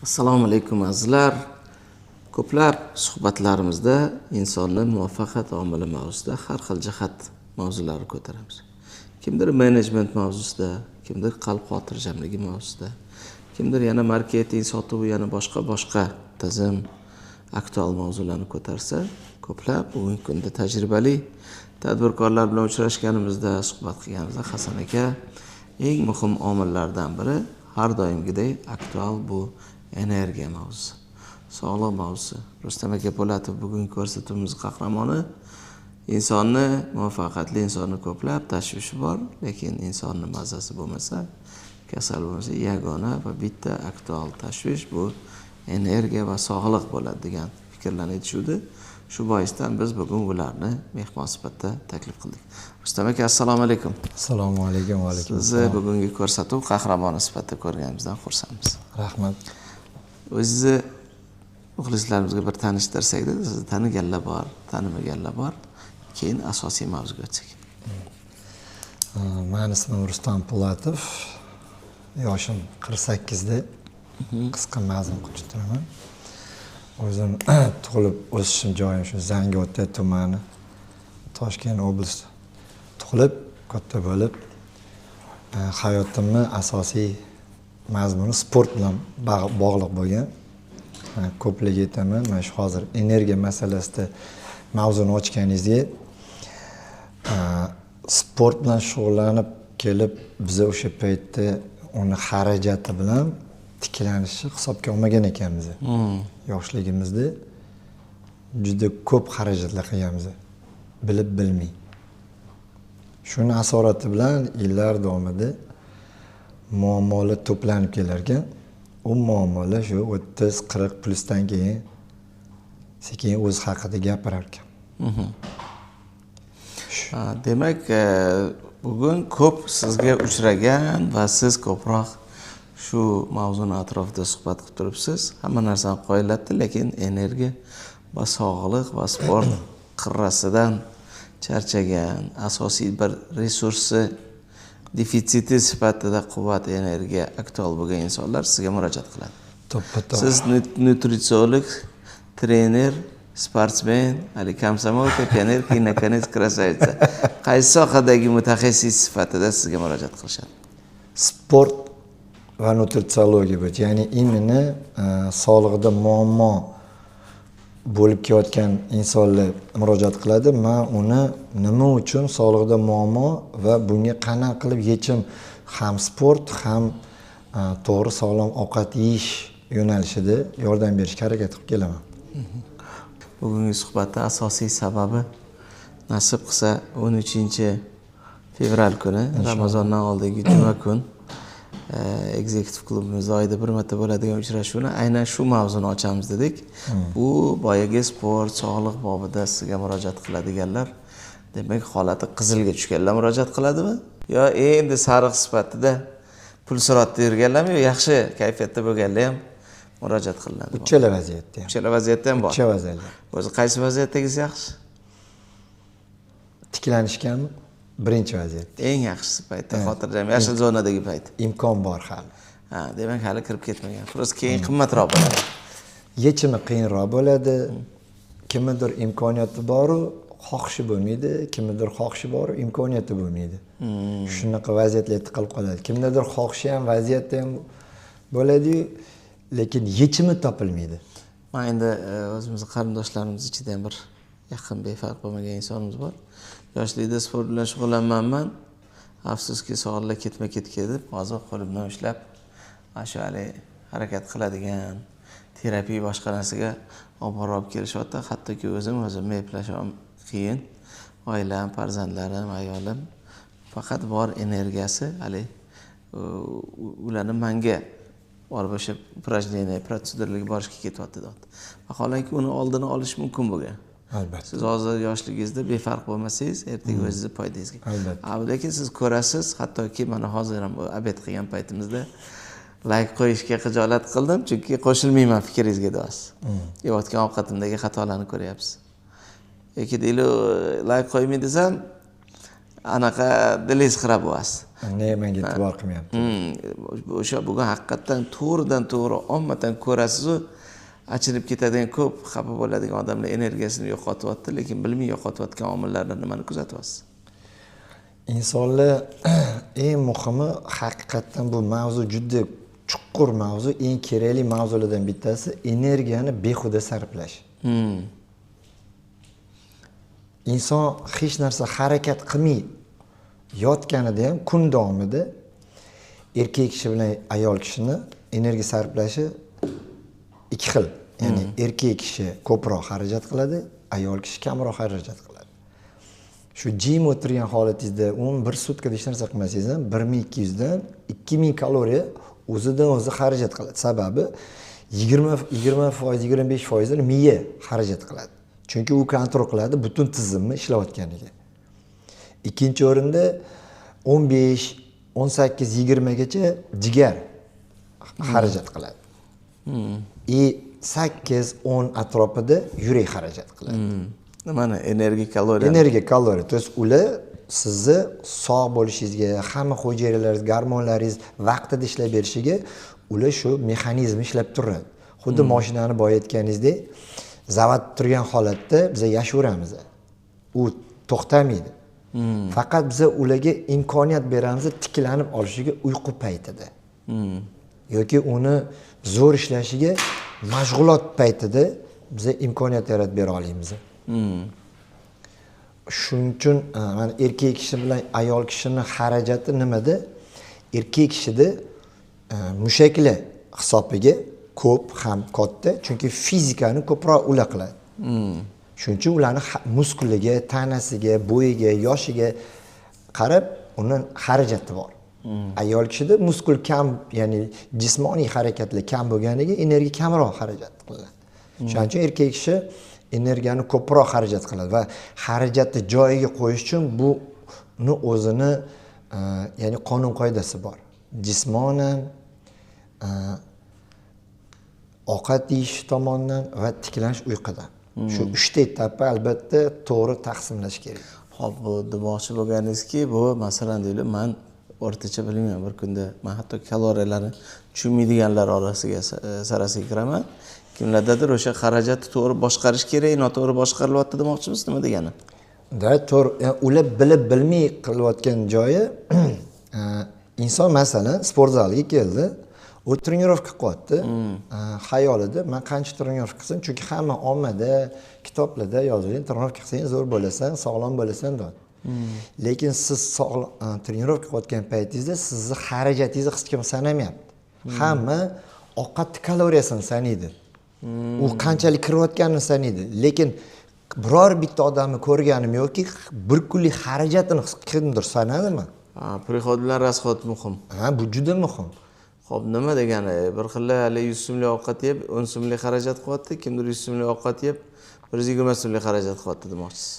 Assalomu alaykum, azizlar. Ko'plab suhbatlarimizda insonni muvaffaqiyat omili mavzusida har xil jihat mavzularni ko'taramiz. Kimdir menejment mavzusida, kimdir qalb xotirjamligi mavzusida, kimdir yana marketing, sotuv, yana boshqa boshqa tizim aktual mavzularni ko'tarsa, ko'plab bugungi kunda tajribali tadbirkorlar bilan uchrashganimizda, suhbat qilganimizda Hasan aka eng muhim omillardan biri har doimgidek aktual bu energiya mavzusi, sog'liq mavzusi. Rustam aka Po'latov bugungi ko'rsatuvimiz qahramoni. Insonni, muvaffaqiyatli insonni ko'plab tashvishi bor, lekin insonni mazasi bo'lmasa, kasal bo'lmasa, yagona va bitta aktual tashvish bu energiya va sog'liq bo'ladi degan fikrlarni aytishuvdi. Shu boisdan biz bugun ularni mehmon sifatida taklif qildik. Rustam aka, assalomu alaykum. Assalomu alaykum, va alaykum. Sizni bugungi ko'rsatuv qahramoni sifatida ko'rganimizdan xursandmiz. Rahmat. O'zingizni muxlislarimizga bir tanishtirsak, sizni taniganlar bor, tanimaganlar bor. Keyin asosiy mavzuga o'tsak. Mani ismim Rustam Po'latov. Yoshim 48da. Qisqa mazmun qilib turaman. O'zim tug'ilib o'sishim joyim shu Zangiota tumani, Toshkent oblasti. Tug'ilib, katta bo'lib, hayotimni asosiy mazmuni sport bilan bog'liq bo'lgan. Ko'plarga aytaman, mana shu hozir energiya masalasida mavzuni ochganingizga, sport bilan shug'ullanib kelib, biza o'sha paytda uni xarajati bilan tiklanishni hisobga olmagan ekanmiz. Yoshligimizda juda ko'p xarajatlar qilganmiz, bilib bilmay. Shuni asorati bilan yillar davomida muammolar to'planib kelar ekan. U muammolar shu 30-40 plyusdan keyin sekin o'z haqida gapirar ekan. Demak, bugun ko'p sizga uchragan va siz ko'proq shu mavzuni atrofida suhbat qilib turibsiz. Hamma narsani qoyillatdi, lekin energiya va sog'liq va sport qirrasidan charchagan, asosiy bir resursi defitsiti sifatida quvvat, energiya aktual bo'lgan insonlar sizga murojaat qiladi. To'ppa-to'g'ri. Siz nutritsiolog, trener, sportsmen, hali комсомолка, пионерка и, наконец, красавица. Qaysi sohadagi mutaxassis sifatida sizga murojaat qilishadi? Sport va nutritsiologiya bo'yicha, ya'ni именно sog'lig'ida muammo bo'lib kelayotgan insonlar murojaat qiladi. Men uni nima uchun sog'lig'ida muammo va bunga qanaqa qilib yechim ham sport, ham to'g'ri sog'lom ovqat yeyish yo'nalishida yordam berishga harakat qilib kelaman. Bugungi suhbatda asosiy sababi, nasib qilsa 13 fevral kuni, Ramazondan oldingi juma kun, executive klubimizda oyda bir marta bo'ladigan uchrashuvni aynan shu mavzuni ochamiz dedik. Bu boyagi sport, sog'liq bobida sizga murojaat qiladiganlar, demak, holati qizilga tushganlar murojaat qiladimi yo endi sariq sifatida pul so'ratda yurganlarmi yo yaxshi kayfiyatda bo'lganlar ham murojaat qilinadi? Uchala vaziyatda ham. Uchala vaziyatda ham bor. Uchala vaziyatda. O'zi qaysi vaziyatdagisi yaxshi? Tiklanishganmi? Birinchi vaziyat. Eng yaxshisi paytda, xotirjam, yashil zonadagi payt. Imkon bor hali. Ha, demak, hali kirib ketmagan. Просто keyin qimmatroq bo'ladi. Yechimi qiyinroq bo'ladi. Kimnidir imkoniyati boru, xohishi bo'lmaydi, kimnidir xohishi boru, imkoniyati bo'lmaydi. Shunaqa vaziyatlar tiqilib qoladi. Kimdadir xohishi ham, vaziyati ham bo'ladi-yu, lekin yechimi topilmaydi. Man endi o'zimizni qarindoshlarimiz ichida ham bir yaqin, befarq bo'lmagan insonimiz bor. Yoshlikda sport bilan shug'ullanmanman. Afsuski, sog'liqlar ketma-ket ketib, hozir qo'limdan ushlab, mana shu haligi harakat qiladigan terapiya, boshqa narsaga olib borib olib kelishyapti. Hattoki o'zim o'zimni eplash ham qiyin. Oilam, farzandlarim, ayolim faqat bor energiyasi haligi ularni manga borib o'sha упражнение, protseduralarga borishga ketyapti deyapti. Vaholanki, uni oldini olish mumkin bo'lgan. Albatta. Siz hozir yoshligingizda befarq bo'lmasangiz, ertaga o'zingizni foydangizga. Albatta. Lekin siz ko'rasiz, hattoki mana hozir ham обед qilgan paytimizda layk qo'yishga xijolat qildim, chunki qo'shilmayman fikringizga deyapsiz. Yeyotgan ovqatimdagi xatolarni ko'ryapsiz. Yoki deylik, layk qo'ymay desam, anaqa dilingiz xira bo'lasiz. Ne menga e'tibor qilmayapti? O'sha bugun haqiqatdan to'g'ridan to'g'ri ommatan ko'rasizu, achinib ketadigan, ko'p xafa bo'ladigan odamlar energiyasini yo'qotyapti, lekin bilmay yo'qotayotgan omillarni nimani kuzatyapsiz? Insonlar eng muhimi haqiqatdan bu mavzu juda chuqur mavzu, eng kerakli mavzulardan bittasi energiyani behuda sarflash. Inson hech narsa harakat qilmay yotganida ham kun davomida erkak kishi bilan ayol kishini energiya sarflashi ikki xil. Ya'ni erkak kishi ko'proq xarajat qiladi, ayol kishi kamroq xarajat qiladi. Shu jim o'tirgan holatingizda 11 sutkada hech narsa qilmasangiz ham 1200 dan 2000 kaloriya o'zidan o'zi xarajat qiladi. Sababi 20% 25% miya xarajat qiladi. Chunki u kontrol qiladi butun tizimni ishlayotganiga. Ikkinchi o'rinda 15, 18, 20 gacha jigar xarajat qiladi. И 8, 10 atrofida yurak xarajat qiladi. Nimani? Energiya kaloriya. Energiya kaloriya. To есть ular sizni sog' bo'lishingizga, hamma hujayralarınız, gormonlaringiz vaqtida ishlab berishiga ular shu mexanizm ishlab turadi. Xuddi mashinani boyayotganingizdek, zavod turgan holatda biz yashayveramiz. U to'xtamaydi. Faqat biz ularga imkoniyat beramiz tiklanib olishiga uyqu paytida. Yoki uni zo'r ishlashiga mashg'ulot paytida biz imkoniyat yaratib bera olamiz. Shuning uchun mana erkak kishi bilan ayol kishining xarajati nimada? Erkak kishida mushaklar hisobiga ko'p ham katta, chunki fizikani ko'proq ular qiladi. Shuning uchun ularni muskuliga, tanasiga, bo'yiga, yoshiga qarab uni xarajati bor. Ayol kishida muskul kam, ya'ni jismoniy harakatlar kam bo'lganiga energiya kamroq xarajat qilinadi. Shuning uchun erkak kishi energiyani ko'proq xarajat qiladi va xarajatni joyiga qo'yish uchun buni o'zini ya'ni qonun qoidasi bor. Jismonan, ovqat yeyish tomonidan va tiklanish uyqudan. Shu uchta etapni albatta to'g'ri taqsimlash kerak. Xo'p, bu demoqchi bo'lganingizki, bu masalan deylik, men o'rtacha bilmayman, bir kunda men hatto kaloriyalarni tushunmaydiganlar orasiga sarasiga kiraman. Kimlardadir o'sha xarajatni to'g'ri boshqarish kerak, noto'g'ri boshqarilyapti demoqchimiz, nima degani? Da, to'g'ri, ular bilib bilmay qilayotgan joyi inson masalan sport zaliga keldi, u trenirovka qilyapti. Xayolida men qancha trenirovka qilsam, chunki hamma ommada, kitoblarda yozilgan, trenirovka qilsang zo'r bo'lasan, sog'lom bo'lasan deydi. Lekin siz trenirovka qilayotgan paytingizda sizni xarajatingizni hech kim sanamayapti. Hamma ovqat kaloriyasini sanaydi. U qanchalik kirayotganini sanaydi. Lekin biror bitta odamni ko'rganim yo'qki, bir kunlik xarajatini kimdir sanadimi? Ha, prixod bilan rasxod muhim. Ha, bu juda muhim. Xo'p, nima degani? Bir xil hali 100 so'mlik ovqat yeb 10 so'mlik xarajat qilyapti, kimdir 100 so'mlik ovqat yeb 120 so'mlik xarajat qilyapti demoqchisiz.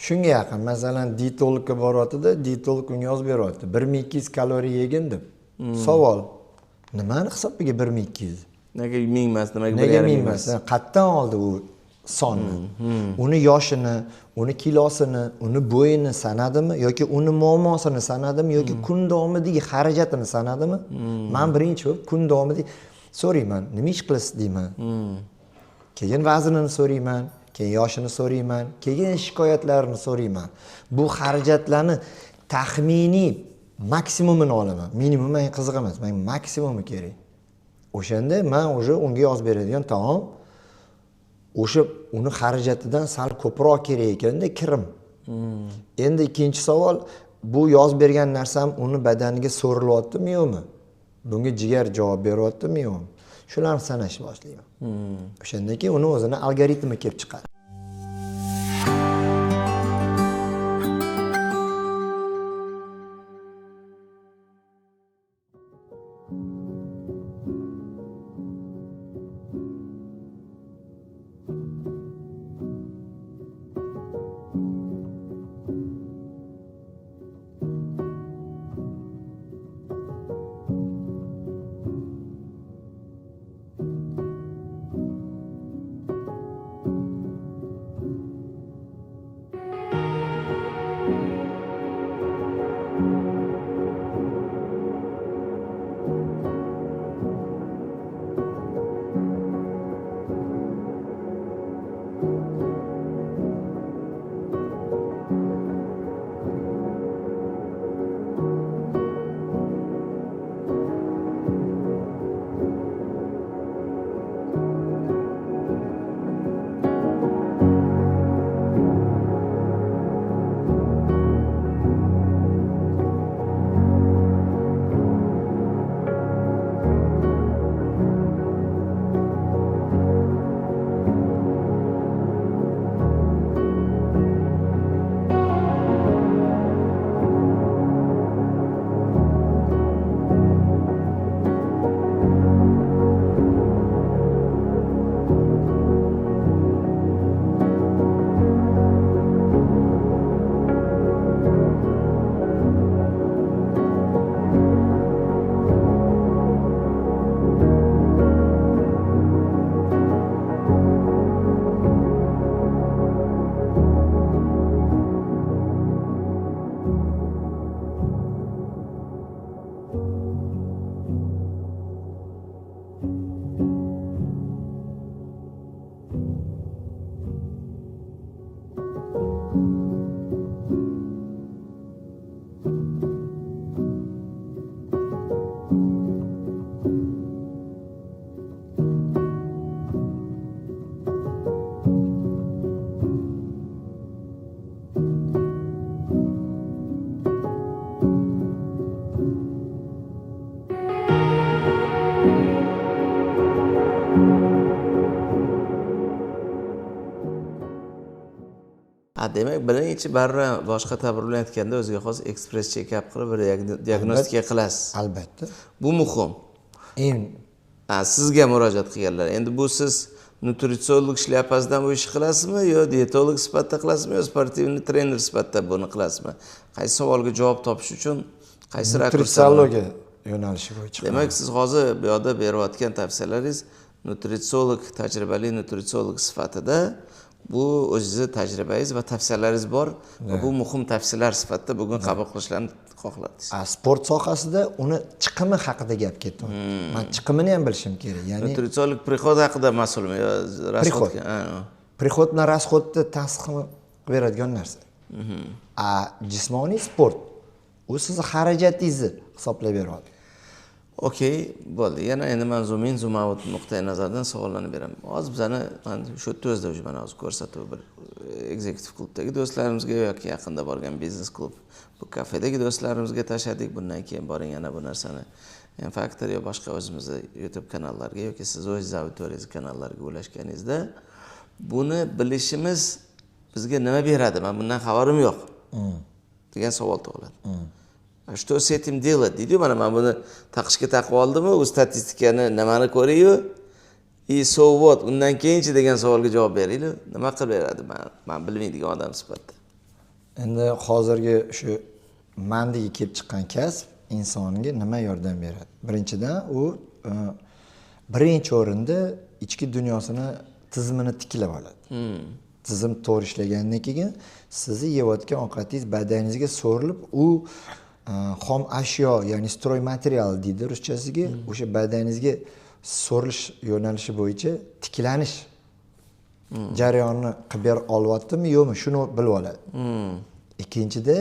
Shunga yaqin, masalan, dietologga boryapti-da, dietolog unga yozib beryapti, 1200 kaloriya yegin deb. Savol: nimani hisobiga 1200? Nega 1000 emas, nimaga 1,5 ming emas? Qayerdan oldi u sonni? Uni yoshini, uni kilosini, uni bo'yini sanadimi yoki uni muammosini sanadimi yoki kun davomidagi xarajatini sanadimi? Men birinchi bo'lib kun davomida so'rayman, nima ish qilasiz deyman. Keyin vaznini so'rayman, keyin yoshini so'rayman, keyin shikoyatlarini so'rayman. Bu xarajatlarni taxminiy maksimumini olaman. Minimum menga qiziq emas, menga maksimumi kerak. O'shanda men уже unga yozib beradigan taom o'sha uni xarajatidan sal ko'proq kerak ekanda kirim. Endi ikkinchi savol, bu yozib bergan narsam uni badaniga so'rilyaptimi yo'qmi? Bunga jigar javob beryaptimi yo'qmi? Shularni sanashni boshlayman. O'shandan keyin uni o'zini algoritmi kelib chiqadi. Ha, demak, birinchi baribir boshqa ta'bir bilan aytganda o'ziga xos ekspress chekap qilib bir diagnostika qilasiz. Albatta. Bu muhim. Eng Ha, sizga murojaat qilganlar. Endi bu siz nutritsiolog shlyapasidan bu ishni qilasizmi yo dietolog sifatida qilasizmi yo спортивный trener sifatida buni qilasizmi? Qaysi savolga javob topish uchun qaysi rakursdan? Nutritsiologiya yo'nalishi bo'yicha. Demak, siz hozir bu yoqda berayotgan tavsiyalaringiz nutritsiolog, tajribali nutritsiolog sifatida bu o'zingizni tajribangiz va tavsiyalaringiz bor va bu muhim tavsiyalar sifatida bugun qabul qilishlarini xohlardingiz. Sport sohasida uni chiqimi haqida gap ketyapti. Man chiqimini ham bilishim kerak. Ya'ni nutritsiolog приход haqida mas'ulmi yo Приход. расход ga? Ha. Приход bilan расход ni tasdiq qilib beradigan narsa. A jismoniy sport u sizni xarajatingizni hisoblab beradi. Okey, bo'ldi. Yana endi man zoom in, zoom out nuqtai nazaridan savollarni beraman. Hozir bizani mana shu yerda o'zida уже mana hozir ko'rsatuv bir executive klubdagi do'stlarimizga yoki yaqinda borgan biznes klub, bu kafedagi do'stlarimizga tashladik. Bundan keyin boring yana bu narsani M Factor yo boshqa o'zimizni YouTube kanallarga yoki siz o'zingiz auditoriyangiz kanallarga ulashganingizda buni bilishimiz bizga nima beradi? Men bundan xabarim yo'q degan savol tug'iladi. Что с этим делать deydiyu, mana man buni taqishga taqib oldimi, u statistikani nimani ko'rayu и so what, undan keyinchi degan savolga javob beringlar. Nima qilib beradi man bilmaydigan odam sifatida? Endi hozirgi shu mandagi kelib chiqqan kasb insonga nima yordam beradi? Birinchidan u birinchi o'rinda ichki dunyosini tizimini tiklab oladi. Tizim to'g'ri ishlagandan keyin sizni yeyotgan ovqatingiz badaningizga so'rilib, u xom ashyo, ya'ni стройматериал deydi ruschasiga, o'sha badaningizga so'rilish yo'nalishi bo'yicha tiklanish jarayonini qilib bera olyaptimi yo'qmi, shuni bilib oladi. Ikkinchida,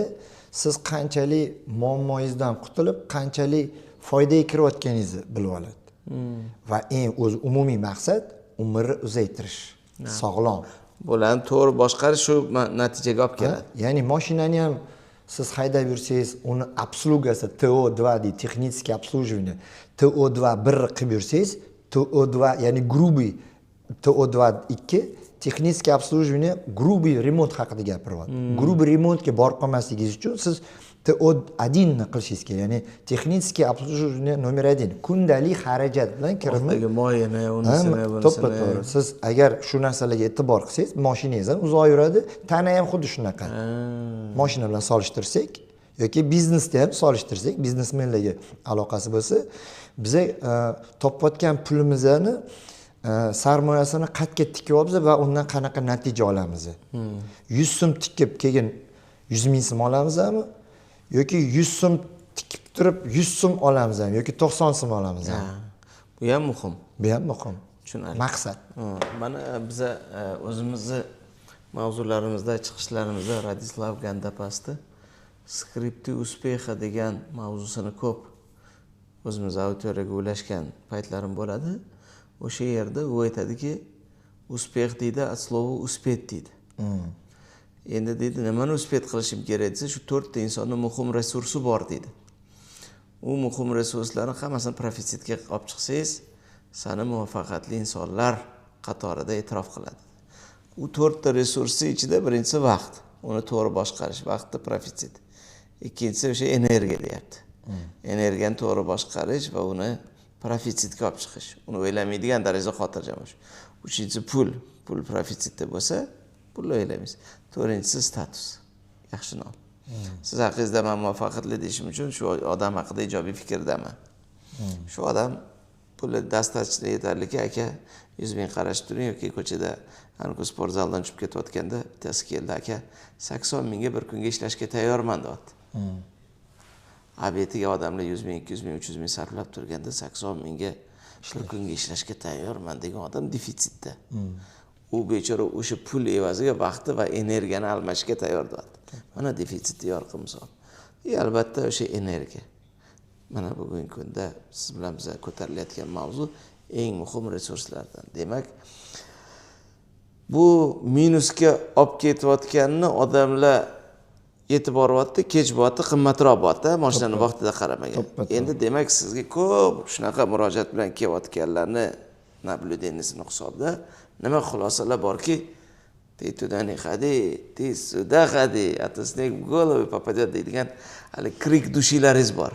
siz qanchalik muammoyingizdan qutulib, qanchalik foydaga kirayotganingizni bilib oladi. Va eng o'zi umumiy maqsad umrni uzaytirish, sog'lom. Bularni to'g'ri boshqarish shu natijaga olib keladi. Ya'ni mashinani ham siz haydab yursangiz, uni обслуга si TO2 deydi, техническое обслуживание. TO2 1 qilib yursangiz, TO2, ya'ni грубый TO2 2, техническое обслуживание, грубый remont haqida gapiryapti. Грубый remontga borib qolmasligingiz uchun siz TO1 ni qilishingiz kerak, ya'ni техническое обслуживание номер 1. Kundalik xarajat bilan kirimni Oxirgi moyini, unisini, bunisini. To'ppa to'g'ri. Siz agar shu narsalarga e'tibor qilsangiz, mashinangiz ham uzoq yuradi, tana ham xuddi shunaqa. Mashina bilan solishtirsak yoki biznesda ham solishtirsak, biznesmenlarga aloqasi bo'lsa, biza topayotgan pulimizni sarmoyasini qayerga tikyapmiz va undan qanaqa natija olamiz? 100 so'm tikib keyin 100 ming so'm olamizmi? Yoki 100 so'm tikib turib 100 so'm olamizmi yoki 90 so'm olamizmi? Ha, bu ham muhim. Bu ham muhim. Tushunarli. Maqsad. Mana biza o'zimizni mavzularimizda, chiqishlarimizda Radislav Gandapasni Скрипты успеха degan mavzusini ko'p o'zimiz auditoriyaga ulashgan paytlarim bo'ladi. O'sha yerda u aytadiki, успех deydi, от слова успеть deydi. Endi deydi, nimani успеть qilishim kerak desa, shu to'rtta insonning muhim resursi bor deydi. U muhim resurslarni hammasini profitsitga olib chiqsangiz, seni muvaffaqiyatli insonlar qatorida e'tirof qiladi. U to'rtta resursi ichida birinchisi vaqt, uni to'g'ri boshqarish, vaqtni profitsit. Ikkinchisi o'sha energiya deyapti. Energiyani to'g'ri boshqarish va uni profitsitga olib chiqish. Uni o'ylamaydigan darajada xotirjam bo'lish. Uchinchisi pul, pul profitsitda bo'lsa, pulni o'ylamaysiz. To'rtinchisi status, yaxshi nom. Siz haqingizda men muvaffaqiyatli deyishim uchun shu odam haqida ijobiy fikrdaman. Shu odam puli достаточно yetarliki, aka 100 ming qarashib turing yoki ko'chada aniq sport zaldan tushib ketayotganda bittasi keldi, aka 80 mingga bir kunga ishlashga tayyorman deyapti. Обед iga odamlar 100 ming, 200 ming, 300 ming sarflab turganda 80 mingga bir kunga ishlashga tayyorman degan odam defitsitda. U bechora o'sha pul evaziga vaqti va energiyani almashishga tayyor deyapti. Mana defitsitni yorqin misol. Albatta o'sha energiya. Mana bugungi kunda siz bilan biz ko'tarilayotgan mavzu eng muhim resurslardan. Demak, bu minusga olib ketayotganini odamlar yetib boryapti, kech bo'lyapti, qimmatroq bo'lyapti, mashinani vaqtida qaramagan. To'ppa-to'g'ri. Endi demak sizga ko'p shunaqa murojaat bilan kelayotganlarni Наблюдение sini hisobida nima xulosalar borki, ты туда не ходи, ты сюда ходи, а то снег в голову попадет deydigan hali крик души laringiz bor.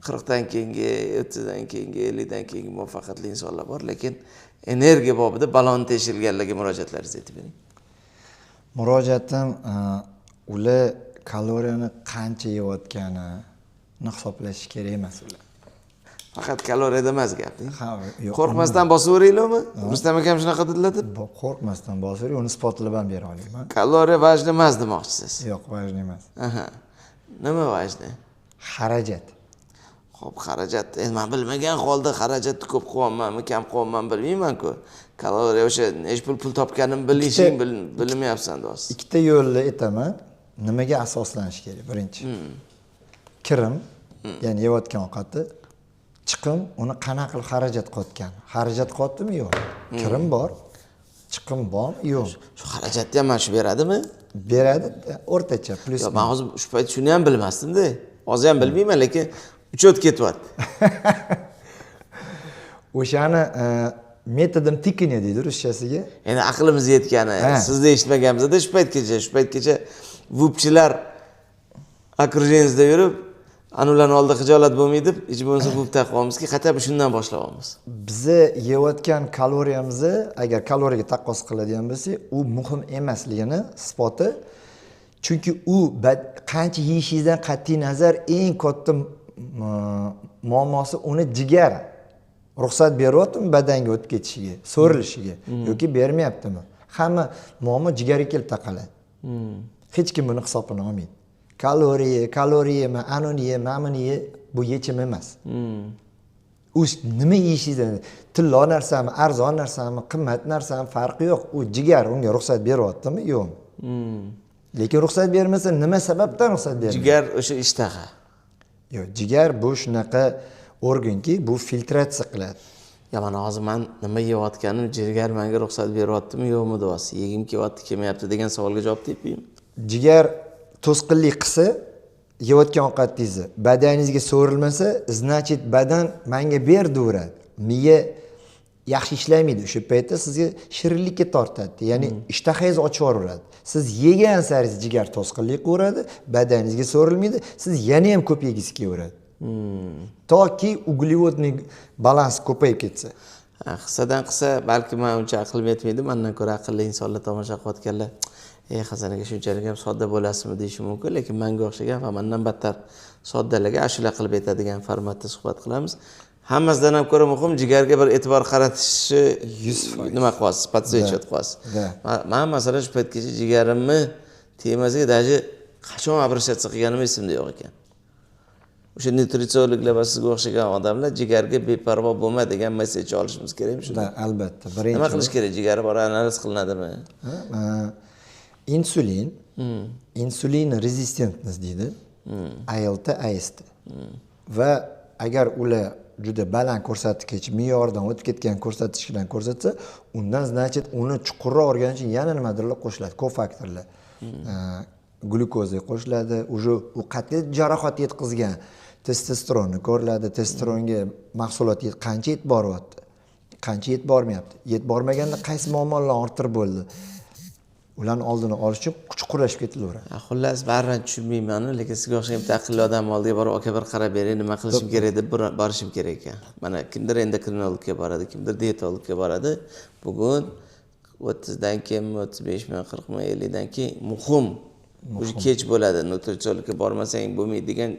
40dan keyingi, 30dan keyingi, 50dan keyingi muvaffaqiyatli insonlar bor, lekin energiya bobida balon teshilganlarga murojaatlaringizni aytib bering. Murojaatim, ular kaloriyani qancha yeyotganini hisoblashi kerak emas ular. Faqat kaloriyada emas gap. Ha, yo'q. Qo'rqmasdan bosaveringlarmi? Rustam akam shunaqa dedilar deb. Qo'rqmasdan bosavering, uni isbotlab ham bera olaman. Kaloriya важный emas demoqchisiz. Yo'q, важный emas. Aha. Nima важный? Xarajat. Xo'p, xarajat. Endi men bilmagan holda xarajatni ko'p qilyapmanmi, kam qilyapmanmi bilmayman-ku. Kaloriya o'sha necha pul topganimni bilishing bilmayapsan do'st. Ikkita yo'lni aytaman. Nimaga asoslanish kerak? Birinchi. Kirim, ya'ni yeyotgan ovqati, chiqim, uni qanaqa qilib xarajat qilayotgan? Xarajat qilyaptimi? Yo'q. Kirim bor, chiqim bormi? Yo'q. Shu xarajatni ham mana shu beradimi? Beradi, o'rtacha, plyus. Yo'q, men hozir shu payt shuni ham bilmasdim-da. Hozir ham bilmayman, lekin учет ketyapti. O'shani методом тыкания deydi ruschasiga. Endi aqlimiz yetgani, sizni eshitmaganimizda shu paytgacha vupchilar окружение sida yurib, ana ularni oldida xijolat bo'lmaydi deb, hech bo'lmasa vup taqyapmizki, хотя бы shundan boshlayapmiz. Bizni yeyotgan kaloriyamizni agar kaloriyaga taqqos qiladigan bo'lsak, u muhim emasligini isboti. Chunki u qancha yeyishingizdan qat'iy nazar eng katta muammosi uni jigar ruxsat beryaptimi badanga o'tib ketishiga, so'rilishiga yoki bermayaptimi? Hamma muammo jigarga kelib taqaladi. Hech kim buni hisobini olmaydi. Kaloriya, kaloriya yema, anuni ye, mamuni ye, bu yechim emas. U nima yeyishingizdan, tillo narsami, arzon narsami, qimmat narsami farqi yo'q. U jigar unga ruxsat beryaptimi, yo'qmi? Lekin ruxsat bermasa, nima sababdan ruxsat bermaydi? Jigar o'sha ishtaha. Yo'q, jigar bu shunaqa organki, bu filtratsiya qiladi. Ya mana hozir man nima yeyotganim, jigar menga ruxsat beryaptimi, yo'qmi deyapsiz. Yegim kelyapti, kelmayapti degan savolga javob tepmaymi? Jigar to'sqinlik qilsa, yeyotgan ovqatingizni badaningizga so'rilmasa, значит badan menga ber deyaveradi. Miya yaxshi ishlamaydi. O'sha paytda sizga shirinlikka tortadi. Ya'ni ishtahangizni ochib yuboradi. Siz yegan sari jigar to'sqinlik qilaveradi, badaningizga so'rilmaydi, siz yana ham ko'p yegingiz kelaveradi. Toki углеводный balans ko'payib ketsa. Ha, qissadan qissa, balki men uncha aqlim yetmaydi, mendan ko'ra aqlli insonlar tomosha qilayotganlar, Hasan aka shunchalik ham sodda bo'lasizmi deyishi mumkin, lekin menga o'xshagan va mendan battar soddalarga ashula qilib aytadigan formatda suhbat qilamiz. Hammasidan ham ko'ra muhim jigarga bir e'tibor qaratishi 100%. Nima qilyapsiz, подсвечивать qilyapsiz. Да. Man masalan shu paytgacha jigarimni temasiga даже qachon обращаться qilganim esimda yo'q ekan. O'sha nutritsiologlar va sizga o'xshagan odamlar jigarga beparvo bo'lma degan message olishimiz kerakmi shunda? Да, albatta. Birinchi Nima qilish kerak? Jigari bor analiz qilinadimi? Ha, insulin, инсулин резистентность deydi. ALT, AST. Va agar ular juda baland ko'rsatkich, me'yordan o'tib ketgan ko'rsatkichlarni ko'rsatsa, undan значит uni chuqurroq o'rganish uchun yana nimadirlar qo'shiladi, kofaktorlar. Glyukoza qo'shiladi, уже u qat'iy jarohat yetkazgan testosteronni ko'riladi, testosteronga mahsulot qancha yetib boryapti, qancha yetib bormayapti, yetib bormaganda qaysi muammolar orttirib bo'ldi. Ularni oldini olish uchun chuqurlashib ketilaveradi. Ha, xullas, baribir tushunmayman, lekin sizga o'xshagan bitta aqlli odam oldiga borib, aka bir qarab bering, nima qilishim kerak deb borishim kerak ekan. Mana kimdir endokrinologga boradi, kimdir diyetologga boradi. Bugun 30dan keyinmi, 35mi, 40mi, 50dan keyin muhim. Уже kech bo'ladi, nutritsiologga bormasang bo'lmaydi degan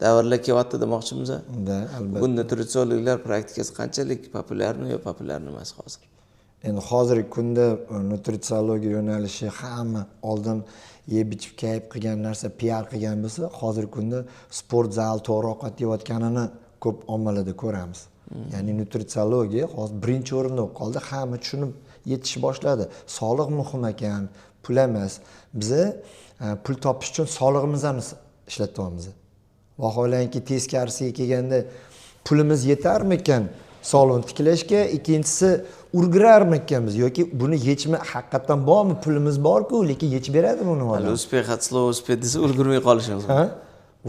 davrlar kelyapti demoqchimiz. Да, albatta. Bugun nutritsiologlar praktikasi qanchalik популярный yo популярный emas hozir? Endi hozirgi kunda nutritsiologiya yo'nalishi hamma oldin yeb ichib kayf qilgan narsa, piar qilgan bo'lsa, hozirgi kunda sport zal, to'g'ri ovqat yeyotganini ko'p ommalarda ko'ramiz. Ya'ni nutritsiologiya hozir birinchi o'rinda bo'lib qoldi, hamma tushunib yetish boshladi. Sog'liq muhim ekan, pul emas. Biza pul topish uchun sog'lig'imizni ishlatyapmiz. Vaholanki teskarisiga kelganda pulimiz yetarmikan sog'liqni tiklashga, ikkinchisi ulgurarmikanmiz yoki buni yechimi haqiqatdan bormi, pulimiz bor-ku, lekin yechib beradimi uni Hali odam? Успех от слова успеть desa ulgurmay qolishimiz mumkin. Ha?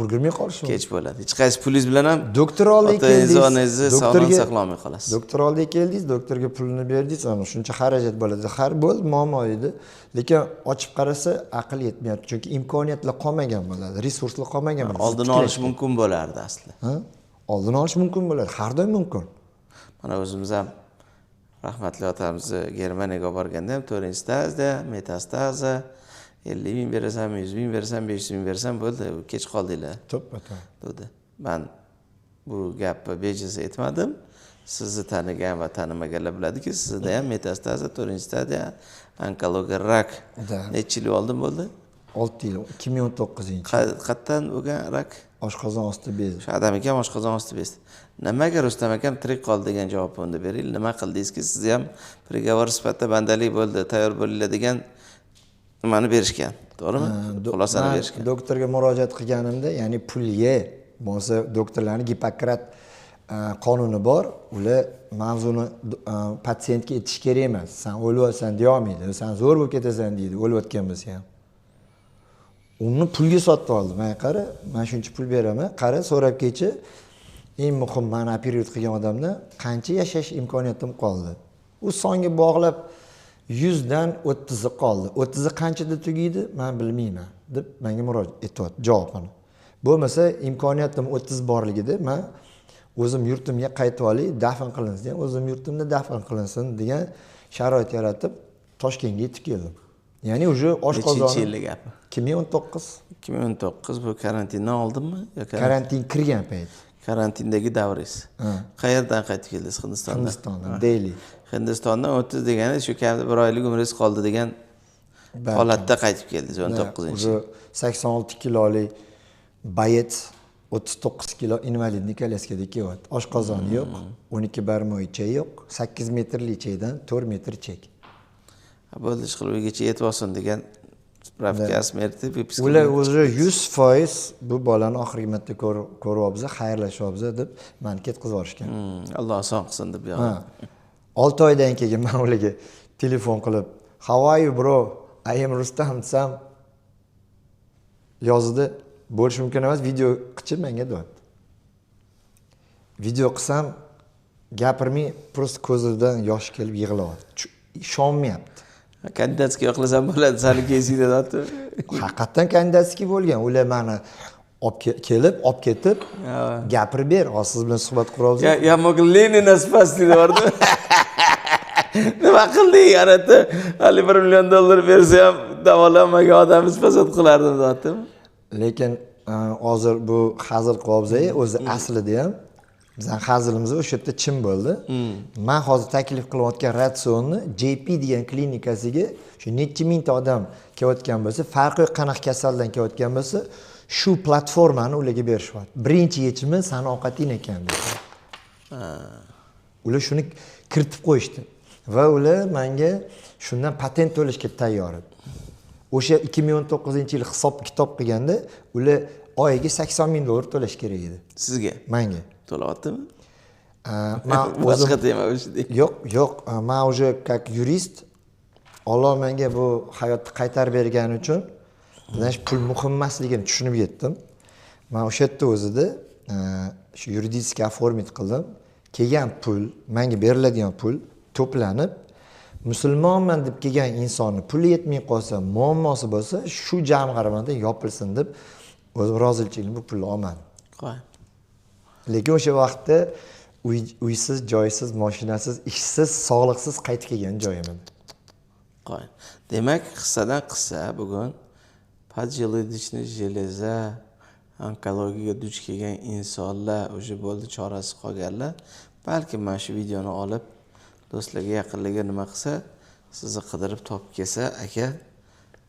Ulgurmay qolishi mumkin. Kech bo'ladi. Hech qaysi pulingiz bilan ham doktor oldiga keldingiz, otangizni sog'lig'ini saqlolmay qolasiz. Doktor oldiga keldingiz, doktorga pulini berdingiz, ana shuncha xarajat bo'ladi. Har bo'ldi, muammo edi. Lekin ochib qarasa aql yetmayapti, chunki imkoniyatlar qolmagan bo'ladi, resurslar qolmagan bo'ladi. Oldini olish mumkin bo'lardi asli. Ha? Oldini olish mumkin bo'ladi, har doim mumkin. Mana o'zimiz ham rahmatli otamizni Germaniyaga olib borganda ham 4-staziya, metastaza, 50 ming berasan, 100 ming berasan, 500 ming berasan, bo'ldi, kech qoldinglar. To'ppa-to'g'ri. Dedi. Men bu gapni bejiz aytmadim. Sizni tanigan va tanimaganlar biladiki, sizda ham metastaza, 4-stadiya, onkologiya, rak. Necha yil oldin bo'ldi? 6 yil, 2019-yil. Qayerdan bo'lgan rak? Oshqozon osti bezi. O'sha adam akam oshqozon osti bezi. Nimaga Rustam akam tirik qoldi degan javobni unda bering. Nima qildingizki, sizni ham prigovor sifatida bandalik bo'ldi, tayyor bo'linglar degan nimani berishgan, to'g'rimi? Xulosani berishgan. Doktorga murojaat qilganimda, ya'ni pulga bo'lsa, doktorlarning Gipokrat qonuni bor, ular mavzuni patsientga aytish kerak emas. San o'lyapsan deya olmaydi, san zo'r bo'lib ketasan deydi, o'layotgan bo'lsa ham. Uni pulga sotib oldi. Men qara, men shuncha pul beraman, qara so'rab kechi, eng muhim meni operate qilgan odamdan qancha yashash imkoniyatim qoldi. U songa bog'lab 100 dan 30 qoldi. 30 qanchada tugaydi, men bilmayman deb menga murojaat etyapti javobini. Bo'lmasa imkoniyatim 30 borligida men o'zim yurtimga qaytib olay, dafn qilinsin, o'zim yurtimda dafn qilinsin degan sharoit yaratib Toshkentga yetib keldim. Ya'ni уже oshqozon. Nechinchi yillik gapi? 2019. 2019 bu karantindan oldinmi yoki karantin kirgan payt? Karantindagi davringiz. Qayerdan qaytib keldingiz? Hindistondan. Hindistondan, Delhi. Hindistondan 30 degani shu kamida bir oylik umringiz qoldi degan holatda qaytib keldingiz 19-yil. Уже 86 kilolik bayet 39 kilo invalidni kolyaskada kelyapti. Oshqozoni yo'q, 12 barmoq ichak yo'q, 8 metrli ichakdan 4 metr ichak. Bo'ldi, ish qilib uygacha yetib olsin degan spravka smerti vypiska. Ular o'zi 100% bu bolani oxirgi marta ko'ryapmiz, xayrlashyapmiz deb meni ketkazib yuborishgan. Alloh oson qilsin deb yog'di. 6 oydan keyin men ularga telefon qilib, "How are you bro? I am Rustam" desam, yozdi, bo'lishi mumkin emas, video qilchi menga deyapti. Video qilsam, gapirmay, просто ko'zidan yosh kelib yig'layapti. Ishonmayapti. Kandidatskiy yoqlasam bo'ladi, sani keysingda deyapti. Haqiqatdan kandidatskiy bo'lgan. Ular meni olib kelib, olib ketib, gapirib ber, hozir siz bilan suhbat quramiz. Я мог Ленина спасти deyordi. Nima qilding? Arada hali $1 million bersa ham davolanmagan odamni spasat qilardim deyapti. Lekin hozir bu hazil qilyapmiz, o'zi aslida ham bizning hazilimiz o'sha yerda chin bo'ldi. Men hozir taklif qilayotgan ratsionni JP degan klinikasiga shu necha mingta odam kelayotgan bo'lsa, farqi yo'q qanaqa kasaldan kelayotgan bo'lsa, shu platformani ularga berishyapti. Birinchi yechimi sani ovqating ekan dedi. Ular shuni kiritib qo'yishdi va ular menga shundan patent to'lashga tayyor edi. O'sha 2019-yil hisob kitob qilganda ular oyiga $80 ming to'lash kerak edi. Sizga? Menga. To'layaptimi? Men o'zim boshqa tema o'sha deydi. Yo'q, yo'q, men уже как yurist Alloh menga bu hayotni qaytarib bergani uchun значит pul muhim emasligini tushunib yetdim. Men o'sha yerda o'zida shu yuridik оформить qildim. Kelgan pul, menga beriladigan pul to'planib, musulmonman deb kelgan insonni puli yetmay qolsa, muammosi bo'lsa, shu jamg'armadan yopilsin deb o'zim rozichilik bu pulni olmadim. Qo'y. Lekin o'sha vaqtda uysiz, joysiz, mashinasiz, ishsiz, sog'liqsiz qaytib kelgan joyim edi. Qo'y. Demak, qissadan qissa bugun поджелудочный железа onkologiyaga duch kelgan insonlar, o'sha bo'ldi chorasiz qolganlar, balki mana shu videoni olib do'stlarga, yaqinlarga nima qilsa, sizni qidirib topib kelsa, aka,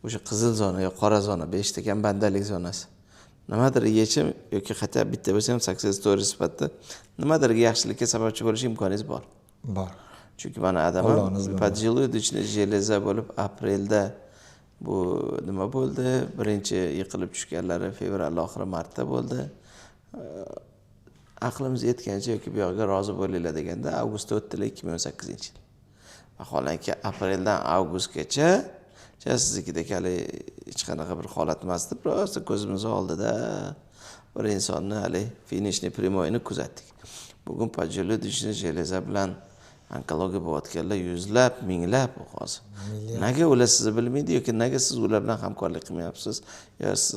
o'sha qizil zona yo qora zona, 5 ta kam bandalik zonasi. Nimadir yechim yoki hatto bitta bo'lsa ham success story sifatida nimadir yaxshilikka sababchi bo'lish imkoningiz bor. Bor. Chunki mana adam поджелудочный железа bo'lib aprelda bu nima bo'ldi? Birinchi yiqilib tushganlari fevral oxiri martda bo'ldi. Aqlimiz yetgancha yoki bu yoqqa rozi bo'linglar deganda avgustda o'tdilar 2018-yil. Vaholanki apreldan avgustgacha siznikidek hali hech qanaqa bir holat emasdi. Просто ko'zimiz oldida Bir insonni haligi финишный прямой ini kuzatdik. Bugun поджелудочный железа bilan onkologiya bo'layotganlar yuzlab, minglab hozir. Nega ular sizni bilmaydi yoki nega siz ular bilan hamkorlik qilmayapsiz, yo siz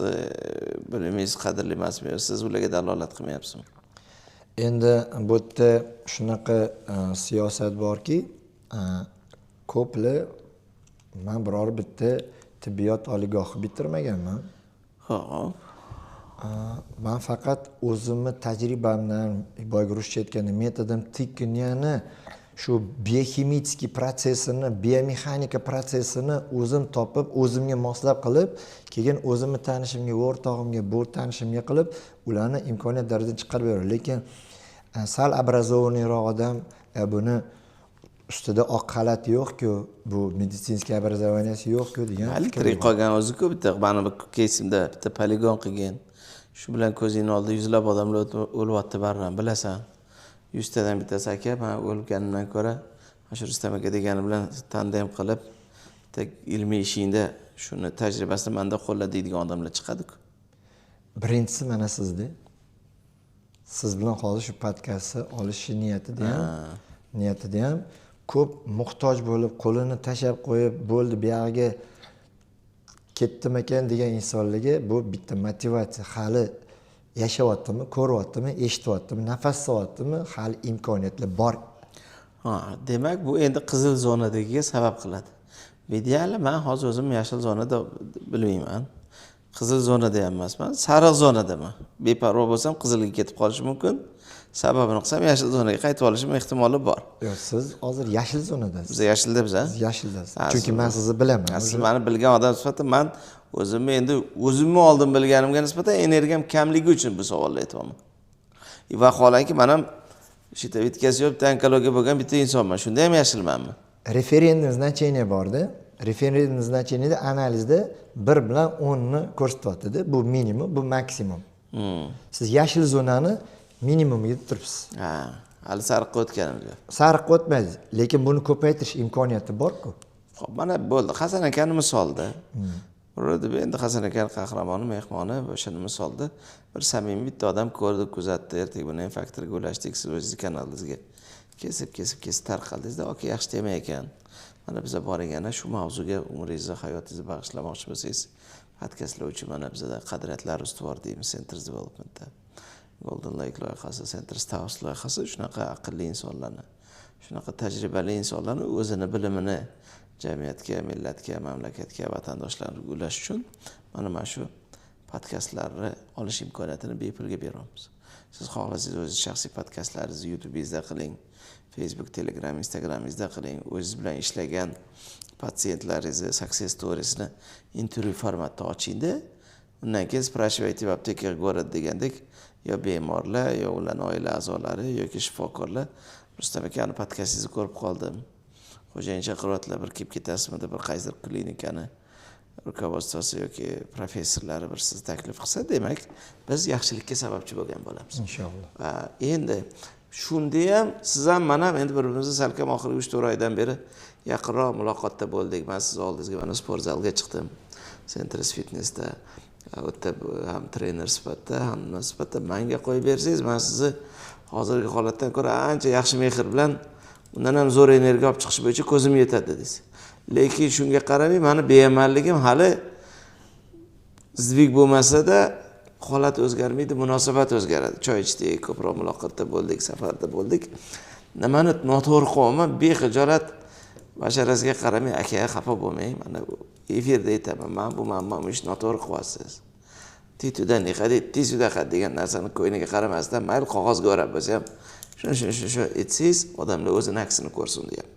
bilimingiz qadrli emasmi, yo siz ularga dalolat qilmayapsizmi? Endi bu yerda shunaqa siyosat borki, ko'plar, man biror bitta tibbiyot oliygohi bitirmaganman. Xo'p. Man faqat o'zimni tajribamdan, boyagi ruscha aytganda методом тыкания ni, shu bioximический protsessini, biomexanika protsessini o'zim topib, o'zimga moslab qilib, keyin o'zimni tanishimga, o'rtog'imga, bu tanishimga qilib, ularni imkoniyat darajadan chiqarib beraman. Lekin sal образованный roq odam, buni ustida oq xalat yo'q-ku, bu медицинский образование si yo'q-ku degan Hali fikr tirik bor. Qolgan o'zi-ku bitta mani bu keysimda bitta poligon qilgan. Shu bilan ko'zingni oldida yuzlab odamlar o'lyapti baribir, bilasan. 100 tadan bittasi, aka, man o'lganimdan ko'ra mana shu Rustam aka degani bilan tandem qilib, bitta ilmiy ishingda shuni tajribasini manda qo'lla deydigan odamlar chiqadi-ku. Birinchisi mana sizda. Siz bilan hozir shu podkastni olish niyatida ham ko'p muhtoj bo'lib, qo'lini tashlab qo'yib, bo'ldi, buyog'iga ketdimikan degan insonlarga bu bitta motivatsiya. Hali yashayaptimi, ko'ryaptimi, eshityaptimi, nafas olyaptimi, hali imkoniyatlar bor. Ha, demak, bu endi qizil zonadagiga sabab qiladi. В идеале man hozir o'zim yashil zonada bilmayman. Qizil zonada ham emasman, sariq zonadaman. Beparvo bo'lsam, qizilga ketib qolishim mumkin. Sababini qilsam, yashil zonaga qaytib olishim ehtimoli bor. Yo'q, siz hozir yashil zonadasiz. Biz yashilda biz, a? Siz yashildasiz. Ha, Chunki man sizni bilaman. Siz mani bilgan odam sifatida, man o'zimni endi o'zimni oldin bilganimga nisbatan energiyam kamligi uchun bu savolni aytyapman. Vaholanki, man ham щитовидка si yo'q, bitta onkologiya bo'lgan bitta insonman. Shunda ham yashilmanmi? Референтный значение borda. Референтный значение da analizda 1 bilan 10 ni ko'rsatyapti-da. Bu minimum, bu maksimum. Siz yashil zonani minimumiga turibsiz. Ha, hali sariqqa o'tganimiz yo'q. Sariqqa o'tmaydi, lekin buni ko'paytirish imkoniyati bor-ku. Xo'p, mana bo'ldi. Hasan akani misolda. Вроде endi Hasan akani qahramoni, mehmoni o'shani misolda bir samimiy bitta odam ko'rdi, kuzatdi. Ertaga buni ham faktorga ulashdik, siz o'zingiz kanalingizga kesib, kesib, kesib tarqaldingizda, aka, yaxshi tema ekan. Mana biza boring, ana shu mavzuga umringizni, hayotingizni bag'ishlamoqchi bo'lsangiz, podkastlar uchun mana bizada qadriyatlar ustuvor deymiz Centers Developmentda. Golden Lake loyihasi, Centers House loyihasi shunaqa aqlli insonlarni, shunaqa tajribali insonlarni o'zini bilimini jamiyatga, millatga, mamlakatga, vatandoshlarga ulash uchun mana shu podkastlarni olish imkoniyatini bepulga beryapmiz. Siz xohlasangiz, o'zingiz shaxsiy podkastlaringizni YouTube'ingizda qiling, Facebook, Telegram, Instagramingizda qiling, o'zingiz bilan ishlagan patsientlaringizni success storiesini intervyu formatda ochingda, undan keyin спрашивайте в аптеках город degandek, yo bemorlar, yo ularning oila a'zolari yoki shifokorlar, Rustam akani podkastingizni ko'rib qoldim. Xo'jayin chaqiryaptilar, bir kelib ketasizmi deb bir qaysidir klinikani руководство si yoki professorlari bir sizni taklif qilsa, demak, biz yaxshilikka sababchi bo'lgan bo'lamiz. Inshaalloh. Va endi shunda ham siz ham, man ham endi bir birimizni salkam oxirgi 3-4 oydan beri yaqinroq muloqotda bo'ldik. Man siz oldingizga mana sport zalga chiqdim. Centris Fitnessda u yerda ham trener sifatida, ham nima sifatida manga qo'yib bersangiz, man sizni hozirgi holatdan ko'ra ancha yaxshi mehr bilan undan ham zo'r energiya olib chiqish bo'yicha ko'zim yetadi dedingiz. Lekin shunga qaramay mani beamalligim hali сдвиг bo'lmasa-da, holat o'zgarmaydi, munosabat o'zgaradi. Choy ichdik, ko'proq muloqotda bo'ldik, safarda bo'ldik. Nimani noto'g'ri qilyapman, bexijolat basharasiga qaramay, aka, xafa bo'lmang, mana efirda aytaman, man bu man bu ishni noto'g'ri qilyapsiz. Ты туда не ходи, ты сюда ходи degan narsani ko'yniga qaramasdan, mayli qog'ozga o'rab bo'lsa ham, shuni shuni shuni shu aytsangiz, odamlar o'zini aksini ko'rsin degan.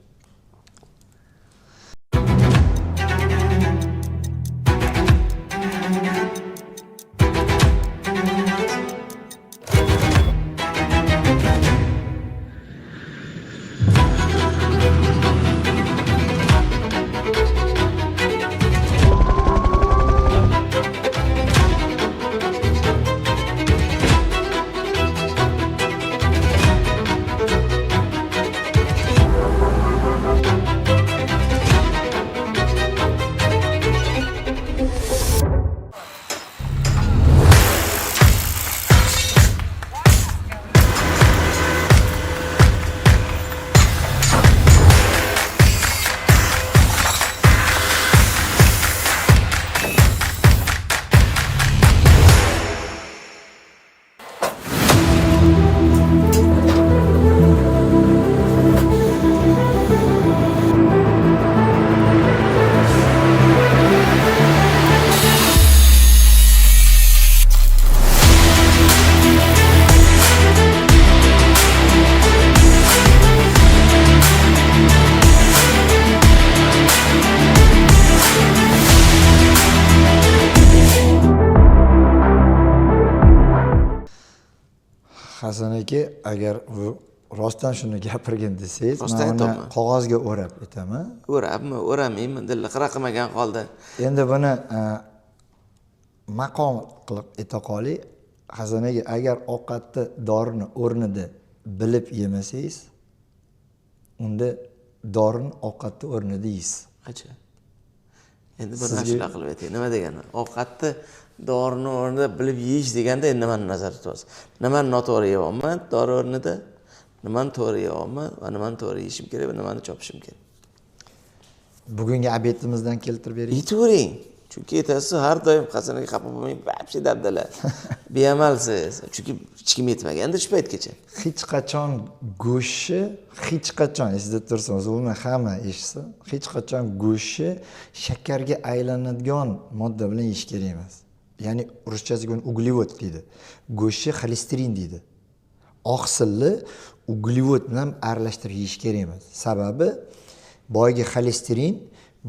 Hasan aka, agar rostdan shuni gapirgin desangiz, man uni qog'ozga o'rab aytaman. O'rabmi, o'ramaymi, dilni qira qilmagan holda. Endi buni maqom qilib ayta qoling. Hasan aka, agar ovqatni dorini o'rnida bilib yemasangiz, unda dorini ovqatni o'rnida yeysiz. Acha. Endi bir narsa qilib aytay. Nima degani? Ovqatni dorini o'rnida bilib yeyish deganda endi nimani nazarda tutasiz? Nimani noto'g'ri yeyapman dori o'rnida, nimani to'g'ri yeyapman va nimani to'g'ri yeyishim kerak va nimani chopishim kerak? Bugungi obetimizdan keltirib bering. Yetavering. Chunki aytasiz, har doim Hasan aka xafa bo'lmang, вообще dabdala. Beamalsiz. Chunki hech kim yetmaganda shu paytgacha. Hech qachon go'shtni, hech qachon esingizda tursin, umuman hamma eshitsin, hech qachon go'shtni shakarga aylanadigan modda bilan yeyish kerak emas. Ya'ni ruschasiga uni uglevod deydi. Go'shtni xolesterin deydi. Oqsilli uglevod bilan aralashtirib yeyish kerak emas. Sababi boyagi xolesterin,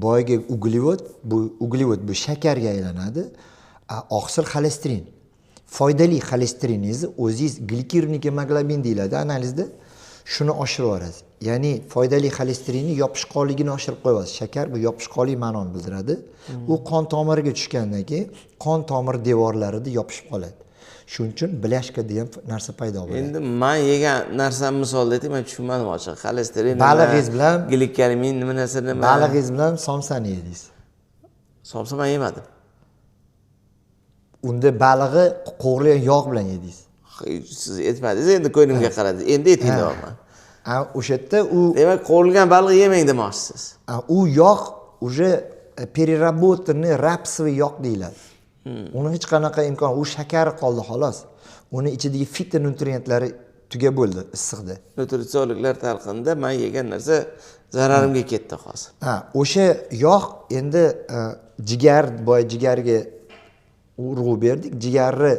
boyagi uglevod, bu uglevod bu shakarga aylanadi, oqsil xolesterin. Foydali xolesteriningizni o'zingiz glikirli gemoglobin deyiladi analizda, shuni oshirib yuborasiz. Ya'ni foydali xolesterinni yopishqoqligini oshirib qo'yasiz. Shakar bu yopishqoqlik ma'noni bildiradi. U qon tomiriga tushgandan keyin qon tomir devorlarida yopishib qoladi. Shuning uchun blyashka degan narsa paydo bo'ladi. Endi men yegan narsam misolda aytay, men tushunmadim ochiq. Xolesterin nima? Balig'ingiz bilan glikalmin nima narsa nima? Balig'ingiz bilan somsani yedingiz. Somsa men yemadim. Unda balig'i qo'g'rilgan yog' bilan yedingiz. Siz aytmadingiz, endi ko'nglimga qaradingiz. Endi ayting deyapman. O'sha yerda u demak qovurilgan baliq yemang demoqchisiz. U yog' уже переработанный rapsовый yog' deyiladi. Uni hech qanaqa imkon, u shakari qoldi xolos. Uni ichidagi fitonutrientlari tugab bo'ldi issiqda. Nutritsiyaliklar talqinida men yegan narsa zararimga ketdi hozir. Ha, o'sha yog' endi jigar, boya jigarga urg'u berdik. Jigarni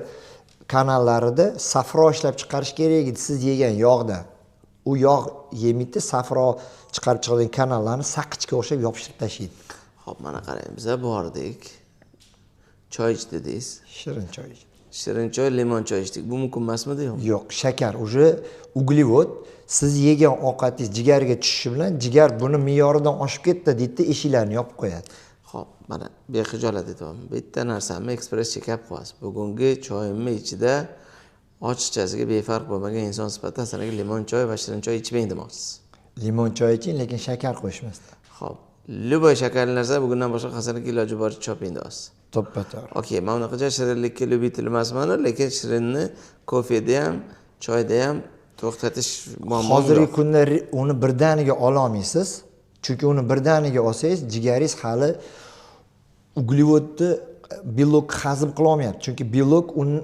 kanallarida safro ishlab chiqarish kerak edi siz yegan yog'da. U yog' yemaydi, safro chiqarib chiqadigan kanallarni saqichga o'xshab yopishtirib tashlaydi. Xo'p, mana qarang, biz bordik. Choy ichdingiz. Shirin choy ichdik. Shirin choy, limon choy ichdik. Bu mumkin emasmidi yo'qmi? Yo'q, shakar уже uglevod siz yegan ovqatingiz jigarga tushishi bilan jigar buni me'yoridan oshib ketdi deydi, eshiklarni yopib qo'yadi. Xo'p, mana bexijolat aytaman. Bitta narsamni ekspress chekap qo'yasiz. Bugungi choyimni ichida ochiqchasiga befarq bo'lmagan inson sifatida Hasan aka limon choy va shirin choy ichmang demoqchisiz. Limon choy iching, lekin shakar qo'shmasdan. Xo'p, любой shakarli narsa bugundan boshqa Hasan aka iloji boricha choping deyapsiz. To'ppa-to'g'ri. Okey, men unaqa shirinlikka любитель emasman, lekin shirinni kofeda ham, choyda ham to'xtatish muammo. Hozirgi kunda uni birdaniga ola olmaysiz. Chunki uni birdaniga olsangiz, jigaringiz hali uglevodni belok hazm qila olmayapti. Chunki belok uni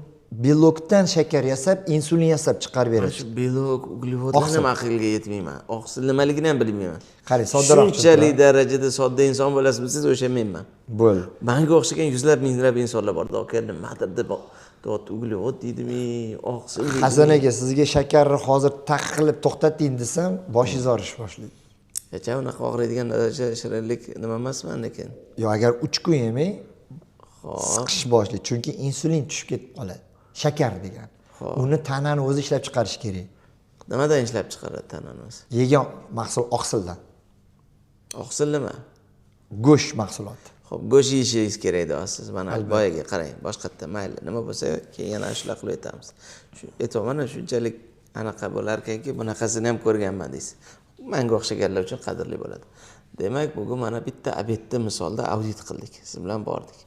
belokdan shakar yasab, insulin yasab chiqarib beradi. Shu belok, uglevodlar nima aqlga yetmayman. Oqsil nimaligini ham bilmayman. Qarang, soddaroq. Shunchalik darajada sodda inson bo'lasizmi siz, o'sha menman. Bo'ldi. Menga o'xshagan yuzlab minglab insonlar bor. Aka, nimadir deb uglevod deydimi, oqsil deydimi? Hasan aka, sizga shakarni hozir taqiqlab to'xtating desam, boshingiz og'rish boshlaydi. Acha, unaqa og'riydigan daraja shirinlik nima emasman lekin. Yo'q, agar 3 kun yemang, siqish boshlaydi. Chunki insulin tushib ketib qoladi. Shakar degan. Uni tanani o'zi ishlab chiqarish kerak. Nimadan ishlab chiqaradi tanani o'zi? Yegan mahsul oqsildan. Oqsil nima? Go'sht mahsuloti. Xo'p, go'sht yeyishingiz kerak deyapsiz. Mana boyaga qarang, boshqatdan mayli, nima bo'lsa keyin yana shular qilib aytamiz. Shu aytyapman, shunchalik anaqa bo'lar ekanki, bunaqasini ham ko'rganman deysiz. Menga o'xshaganlar uchun qadrli bo'ladi. Demak, bugun mana bitta obedni misolda audit qildik. Siz bilan bordik.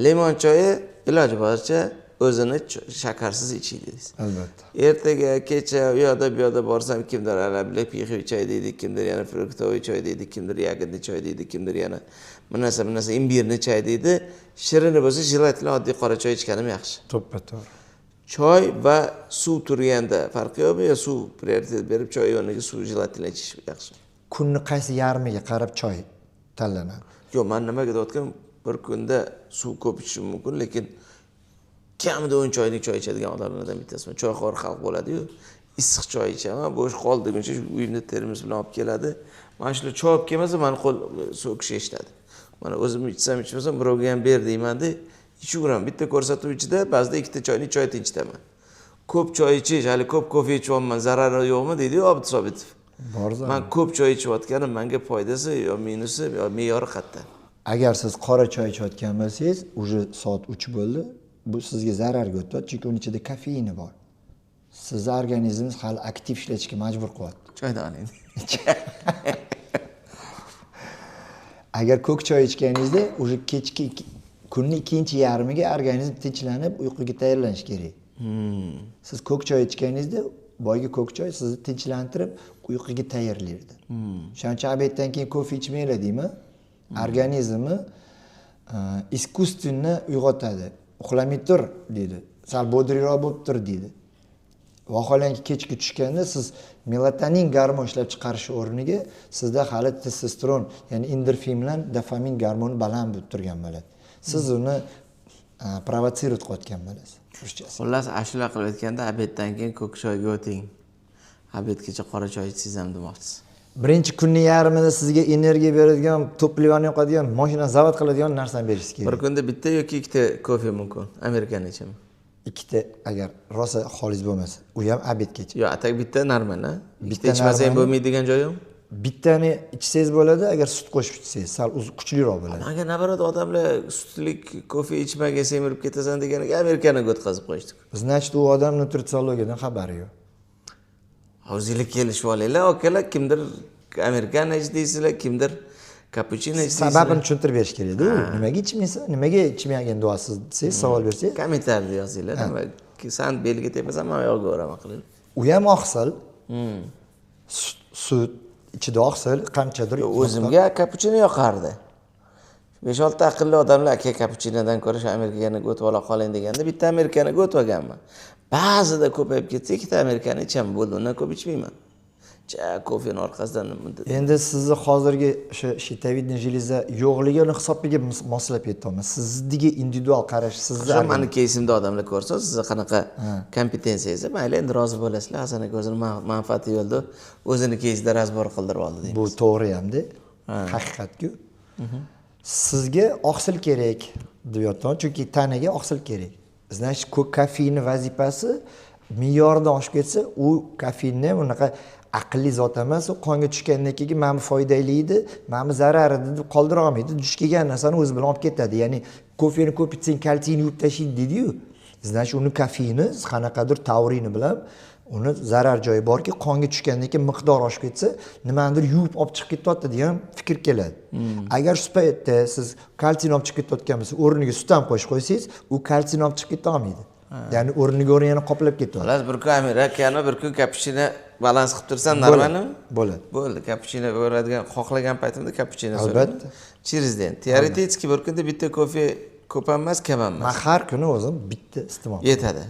Limon choyi iloji boricha o'zini shakarsiz iching dedingiz. Albatta. Ertaga, kecha u yoqda bu yoqda borsam kimdir arablik choy deydi, kimdir yana fruktoviy choy deydi, kimdir yagodli choy deydi, kimdir yana bir narsa imbirni choy deydi. Shirini bo'lsa jelatinli oddiy qora choy ichganim yaxshi. To'ppa-to'g'ri. Choy va suv turganda farqi yo'qmi yo suv prioritet berib choy o'rniga suv jelatinli ichish yaxshi? Kunni qaysi yarmiga qarab choy tanlanadi? Yo'q, men nimaga deyotgan, bir kunda suv ko'p ichishim mumkin, lekin kamida 10 choylik choy ichadigan odamlardan bittasiman. Choyxo'r xalq bo'ladi-yu. Issiq choy ichaman, bo'sh qoldi deguncha uyimda termos bilan olib keladi. Mana shular choy olib kelmasa, meni qo'l so'kish eshitadi. Mana o'zim ichsam ichmasam birovga ham ber deyman-da, ichaveraman. Bitta ko'rsatuv ichida ba'zida 2 ta choyni choy tinchitaman. Ko'p choy ichish, hali ko'p kofe ichyapman, zarari yo'qmi deydi-yu Obid Sobitov. Bor zarar. Man ko'p choy ichayotganim menga foydasi yo minusi yo me'yori qayerda? Agar siz qora choy ichayotgan bo'lsangiz, уже soat 3 bo'ldi, bu sizga zararga o'tyapti, chunki uning ichida kofeini bor. Sizni organizmingiz hali aktiv ishlatishga majbur qilyapti. Choyni oling. Agar ko'k choy ichganingizda, уже kechki kunning ikkinchi yarmiga organizm tinchlanib, uyquga tayyorlanish kerak. Siz ko'k choy ichganingizda, boyagi ko'k choy sizni tinchlantirib, uyquga tayyorlaydi. O'shaning uchun obeddan keyin kofe ichmanglar deyman. Organizmni искусственно uyg'otadi. Uxlamay tur deydi. Sal bodriroq bo'lib tur deydi. Vaholanki kechki tushganda siz melatonin gormon ishlab chiqarish o'rniga sizda hali testosteron, ya'ni endorfin bilan dopamin gormoni baland bo'lib turgan bo'ladi. Siz uni provotsировать qilayotgan bo'lasiz. Ruschasi. Xullas, ashula qilib aytganda, obeddan keyin ko'k choyga o'ting. Obedgacha qora choy ichsangiz ham demoqchisiz. Birinchi kunning yarmida sizga energiya beradigan, to'plivani yoqadigan, mashinani zavod qiladigan narsani berish kerak. Bir kunda bitta yoki ikkita kofe mumkin. Amerikani ichaman. Ikkita agar rosa xolis bo'lmasa, u ham obedgacha. Yo'q, atak bitta normal, ha? Bitta Bitta ichmasa ham normal. bo'lmaydigan joyi yo'q. Bittani ichsangiz bo'ladi, agar sut qo'shib ichsangiz, sal kuchliroq bo'ladi. Manga nabarot odamlar sutlik kofe ichmaga semirib ketasan deganiga amerikani o'tkazib qo'yishdi. Значит, u odam nutritsiologiyadan xabari yo'q. O'zinglar kelishib olinglar, akalar, kimdir amerikani ich deysizlar, kimdir kapuchino ich deysizlar. Sababini tushuntirib berish kerak-da. Nimaga ichmaysan? Nimaga ichmagan duosiz desangiz, savol bersangiz. Kommentariyada yozinglar, nima san belga tepasan, men oyog'iga uraman qilib. U ham oqsil. Sut ichida oqsil qanchadir. O'zimga kapuchino yoqardi. 5-6 aqlli odamlar aka kapuchinodan ko'ra shu amerikani o'tib ola qoling deganda bitta amerikani o'tib olganman. Ba'zida ko'payib ketsa ikkita amerikani ichaman, bo'ldi, undan ko'p ichmayman. Ja, kofeni orqasidan nima dedi? Endi sizni hozirgi o'sha щитовидная железа yo'qligini hisobiga moslab yetyapman. Sizniki individual qarash, sizni O'sha mani keysimda odamlar ko'rsa, sizni qanaqa kompetensiyangiz, mayli endi rozi bo'lasizlar. Hasan aka o'zini manfaati yo'lida o'zini keysida razbor qildirib oldi deymiz. Bu to'g'ri hamda haqiqat-ku. Sizga oqsil kerak deyapman, chunki tanaga oqsil kerak. Значит, ko'k kofeinni vazifasi me'yoridan oshib ketsa, u kofeinni ham unaqa aqlli zot emas, u qonga tushgandan keyin mana bu foydali edi, mana bu zarar edi deb qoldira olmaydi. Duch kelgan narsani o'zi bilan olib ketadi. Ya'ni kofeni ko'p ichsang kalsiyni yuvib tashlaydi deydi-yu. Значит, uni kofeini qanaqadir taurini bilan uni zarar joyi borki, qonga tushgandan keyin miqdor oshib ketsa, nimanidir yuvib olib chiqib ketyapti degan fikr keladi. Agar shu paytda siz kalsiyni olib chiqib ketayotgan bo'lsa, o'rniga sut ham qo'shib qo'ysangiz, u kalsiyni olib chiqib keta olmaydi. Ya'ni o'rniga o'rni yana qoplab ketadi. Xullas, bir kun amerikani, bir kun kapuchino balans qilib tursam normalmi? Bo'ladi. Bo'ldi, kapuchino bo'ladigan, xohlagan paytimda kapuchino Albatta. so'rayman. Через день. Teoretически bir kunda bitta kofe ko'p ham emas, kam ham emas. Men har kuni o'zim bitta iste'mol qilaman. Yetadi.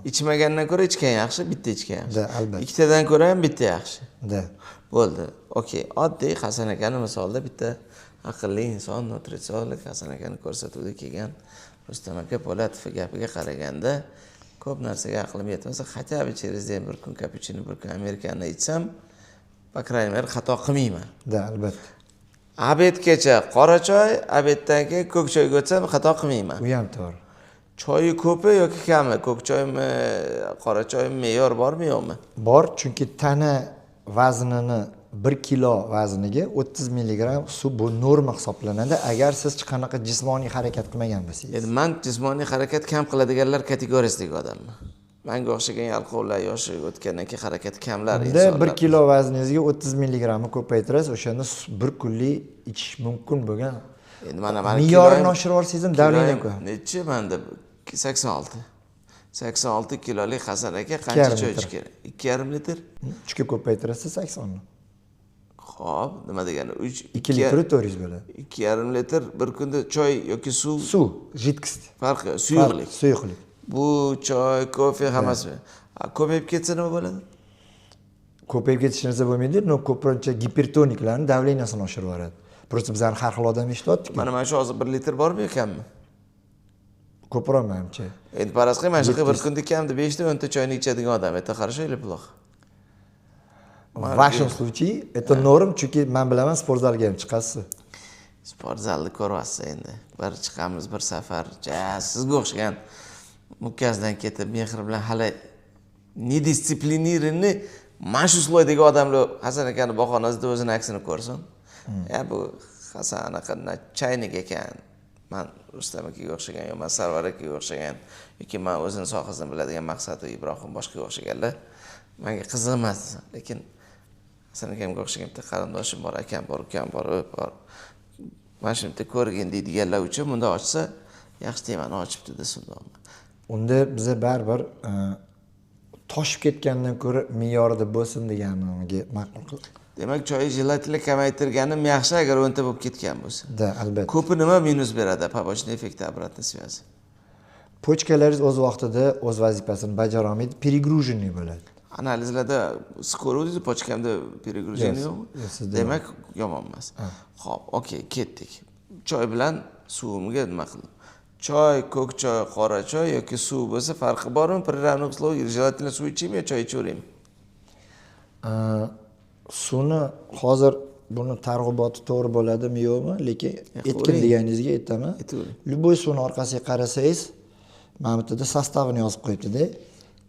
Ichmagandan ko'ra ichgan yaxshi, bitta ichgan yaxshi. Da, albatta. Ikkitadan ko'ra ham bitta yaxshi. Da. Bo'ldi. Okey, oddiy Hasan akani misolda bitta aqlli inson, nutritsiolog Hasan akani ko'rsatuvda kelgan Rustam aka Po'latov gapiga qaraganda ko'p narsaga aqlim yetmasa, хотя бы через день bir kun kapuchino, bir kun amerikani ichsam, по крайней мере xato qilmayman. Da, albatta. Obedgacha qora choy, obeddan keyin ko'k choyga o'tsam xato qilmayman. U ham to'g'ri. Choyi ko'pi yoki kami? Ko'k choymi, qora choymi, me'yor bormi yo'qmi? Bor, chunki tana vaznini 1 kilo vazniga 30 milligram suv bu norma hisoblanadi, agar siz hech qanaqa jismoniy harakat qilmagan bo'lsangiz. Endi men jismoniy harakat kam qiladiganlar kategoriyasidagi odamman. Menga o'xshagan yalqovlar, yoshi o'tgandan keyin harakat kamlar Unda insonlar. 1 kilo vazningizga 30 milligramni ko'paytirasiz, o'shanda bir kunlik ichish mumkin bo'lgan. Endi mana mani Me'yorini kiloyim- oshirib yuborsangiz ham davleniya kiloyim ko'p. Nechi menda? 86. 86 kilolik Hasan aka qancha Ikki yarim choy litr. ichish kerak? Ikki yarim litr? 3ga ko'paytirasiz 80ni. Xo'p, nima degani? 3 2 litr 400 bo'ladi. Ikki yarim litr bir kunda choy yoki suv? Suv, жидкость. Farqi yo'q, suyuqlik. Suyuqlik. Bu choy, kofe hammasi. Ko'payib ketsa nima bo'ladi? Ko'payib ketish narsa bo'lmaydi, но ko'pincha gipertoniklarni davleniyasini oshirib yuboradi. Просто bizani har xil odam eshityapti-ku. Mana shu hozir 1 litr bormi yo kammi? Ko'proq menimcha. Endi faraz qiling, mana shunaqa bir kunda kamida 5 ta 10 ta choyni ichadigan odam, это хорошо или плохо? В вашем случае это норм, chunki men bilaman sport zalga ham chiqasiz. Sport zalni ko'ryapsiz endi. Bir chiqamiz bir safar. Ja, sizga o'xshagan mukkasidan ketib mehr bilan hali Недисциплинированный mana shu слой dagi odamlar Hasan akani bahonasida o'zini aksini ko'rsin. Ya bu Hasan anaqa chaynik ekan, man Rustam akaga o'xshagan yo man Sarvar akaga o'xshagan yoki man o'zini sohasini biladigan Maqsad Ibrohim boshqaga o'xshaganlar manga qiziq emas. Lekin Hasan akamga o'xshagan bitta qarindoshim bor, akam bor, ukam bor, u bor, mana shuni bitta ko'rgin deydiganlar uchun bunda ochsa yaxshi temani ochibdi desin. Unda biza baribir toshib ketgandan ko'ra me'yorida bo'lsin deganiga ma'qul qildik. Demak, choy желательно kamaytirganim yaxshi, agar 10 ta bo'lib ketgan bo'lsa. Да, albatta. Ko'pi nima minus beradi? Побочный эффект, обратной связи. Почка laringiz o'z vaqtida o'z vazifasini bajara olmaydi, перегруженный bo'ladi. Analizlarda siz ko'ruvdingiz, почка mda перегружение yo'qmi? Yo'q, sizda. Demak, yomon emas. Xo'p, okey, ketdik. Choy bilan suvimga nima qildim? Choy, ko'k choy, qora choy yoki suv bo'lsa farqi bormi? При равных условиях желательно suv ichaymi yo choy ichaveraymi? Suvni hozir buni targ'iboti to'g'ri bo'ladimi yo'qmi, lekin etkin deganingizga aytaman. Aytavering. Любой suvni orqasiga qarasangiz, mana bu yerda состав ini yozib qo'yibdida.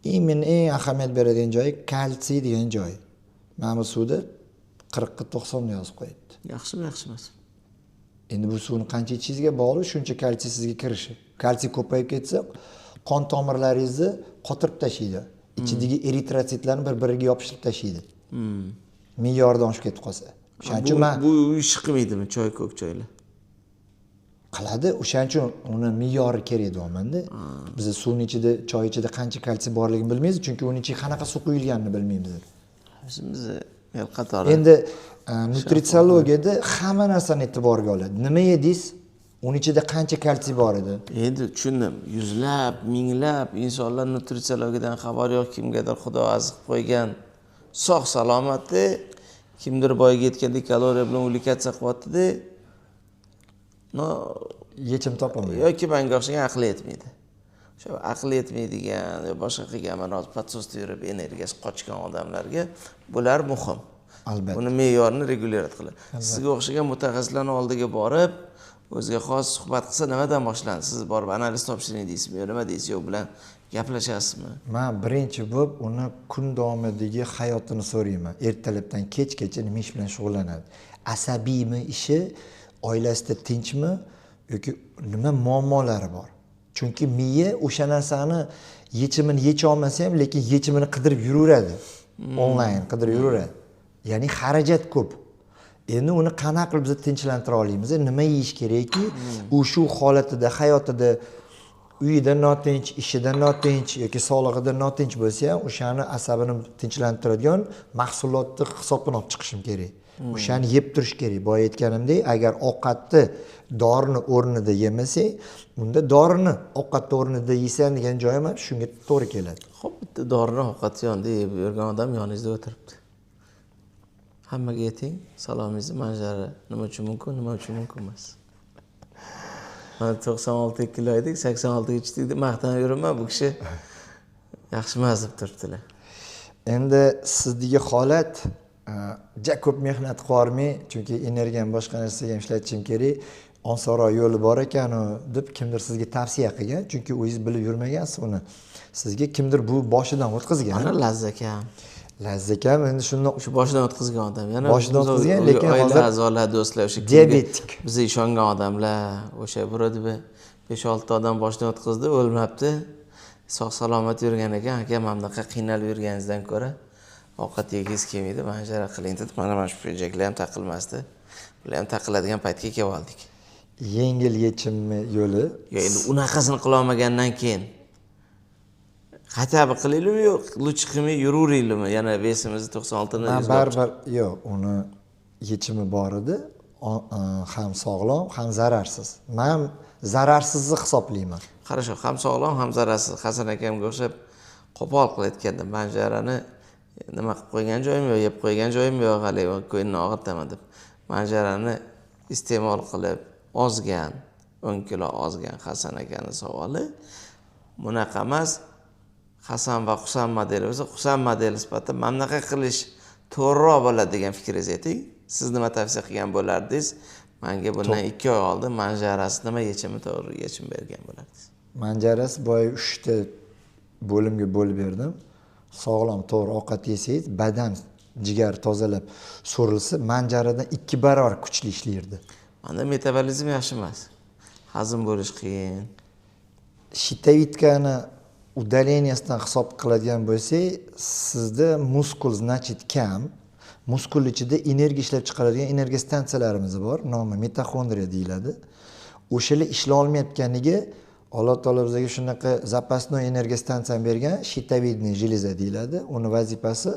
Именно eng ahamiyat beradigan joyi kalsiy degan joy. Mana bu suvda 40 ga 90 yozib qo'yibdi. Yaxshimi, yaxshi emas? Endi bu suvni qancha ichishingizga bog'liq, shuncha kalsiy sizga kirishi. Kalsiy ko'payib ketsa, qon tomirlaringizni qotirib tashlaydi. Ichidagi eritrotsitlarni bir-biriga yopishtirib tashlaydi. Me'yordan oshib ketib qolsa. O'shaning uchun man Bu ish qilmaydimi choy, ko'k choylar? Qiladi, o'shaning uchun uni me'yori kerak deyapmanda. Biz suvni ichida, choy ichida qancha kalsiy borligini bilmaymiz, chunki uni ichiga qanaqa suv quyilganini bilmaymiz. Biz el qatori. Endi nutritsiologiyada hamma narsani e'tiborga oladi. Nima yedingiz? Uni ichida qancha kalsiy bor edi? Endi tushundim. Yuzlab, minglab insonlar nutritsiologiyadan xabari yo'q, kimgadir Xudo aziz qilib qo'ygan sog' salomatda, kimdir boyga yetgandek kaloriya bilan увлекаться qilyapti-da. No, yechim topolmaydi. Yoki manga o'xshagan aqli yetmaydi. O'sha aqli yetmaydigan yo boshqa qilgan, mana hozir подсос da yurib energiyasi qochgan odamlarga bular muhim. Albatta. Buni me'yorini регулировать qiladi. Sizga o'xshagan mutaxassislarning oldiga borib, o'ziga xos suhbat qilsa nimadan boshlanadi? Siz borib analiz topshiring deysizmi yo nima deysiz, yo bilan gaplashasizmi? Men birinchi bo'lib uni kun davomidagi hayotini so'rayman. Ertalabdan kechgacha nima ish bilan shug'ullanadi? Asabiymi ishi, oilasida tinchmi yoki nima muammolari bor? Chunki miya o'sha narsani yechimini yecha olmasa ham, lekin yechimini qidirib yuraveradi. Onlayn qidirib yuraveradi. Ya'ni xarajat ko'p. Endi uni qanaqa qilib biz tinchlantira olamiz? Nima yeyish kerakki, u shu holatida, hayotida, uyida notinch, ishida notinch yoki sog'lig'ida notinch bo'lsa ham, o'shani asabini tinchlantiradigan mahsulotni hisobini olib chiqishim kerak. O'shani yeb turish kerak. Boya aytganimdek, agar ovqatni dorini o'rnida yemasak, unda dorini ovqatni o'rnida yeysan degan joyim ham shunga to'g'ri keladi. Xo'p, bitta dorini ovqat yonida yeb yurgan odam yoningizda o'tiribdi. Hammaga ayting, salomingizni, manjara nima uchun mumkin, nima uchun mumkin emas. Mana 96 kilo edik, 86 ga tushdik deb maqtanib yuribman, bu kishi yaxshi emas deb turibdilar. Endi sizdagi holat, ja ko'p mehnat qilib, chunki energiyani boshqa narsaga ham ishlatishim kerak. Osonroq yo'li bor ekan u deb kimdir sizga tavsiya qilgan, chunki o'zingiz bilib yurmagansiz uni. Sizga kimdir bu boshidan o'tkazgan. Ana Lazza akam. Lazza akam endi shuni o'sha boshidan o'tkazgan odam. Yana boshidan o'tkazgan, lekin oila hozir a'zolar, do'stlar, o'sha diabetik. Bizga ishongan odamlar, o'sha вроде бы 5-6 odam boshidan o'tkazdi, o'lmabdi. Sog' salomat yurgan ekan, aka, mana bunaqa qiynalib yurganingizdan ko'ra ovqat yegingiz kelmaydi, manjara qiling dedi. Mana shu pidjaklar ham taqilmasdi. Bular ham taqiladigan paytga kelib oldik. Yengil yechimmi yo'li? Yo, endi unaqasini qila olmagandan keyin хотя бы qilaylikmi yo'q, лучше qilmay yuraveraylikmi? Yana вес imizni 96 ni Man yuzga olib. Baribir yo'q, uni yechimi bor edi. Ham sog'lom, ham zararsiz. Men zararsizni hisoblayman. Хорошо, ham sog'lom, ham zararsiz. Hasan akamga o'xshab qo'pol qilayotganda manjarani nima qilib qo'ygan joyim yo'q, yeb qo'ygan joyim yo'q, hali ko'ngilni og'ritaman deb. Manjarani iste'mol qilib ozgan, 10 kilo ozgan Hasan akani savoli bunaqa emas. Hasan va Husan modeli bo'lsa, Husan modeli sifatida mana bunaqa qilish to'g'riroq bo'ladi degan fikringizni ayting. Siz nima tavsiya qilgan bo'lardingiz? Menga bundan 2 oy oldin manjarasi nima yechimi to'g'ri yechim bergan bo'lardingiz? Manjarasi boya 3 ta bo'limga bo'lib berdim. Sog'lom, to'g'ri ovqat yesangiz, badan jigar tozalab so'rilsa, manjaradan 2 barobar kuchli ishlaydi. Manda metabolizm yaxshi emas. Hazm bo'lish qiyin. Щитовидка ni удаления sidan hisob qiladigan bo'lsak, sizda muskul значит kam. Muskul ichida energiya ishlab chiqaradigan energiya stansiyalarimiz bor, nomi mitoxondriya deyiladi. O'shalar ishlay olmayotganiga Alloh taolo bizga shunaqa запасной energiya stansiyani bergan, щитовидный железа deyiladi. Uni vazifasi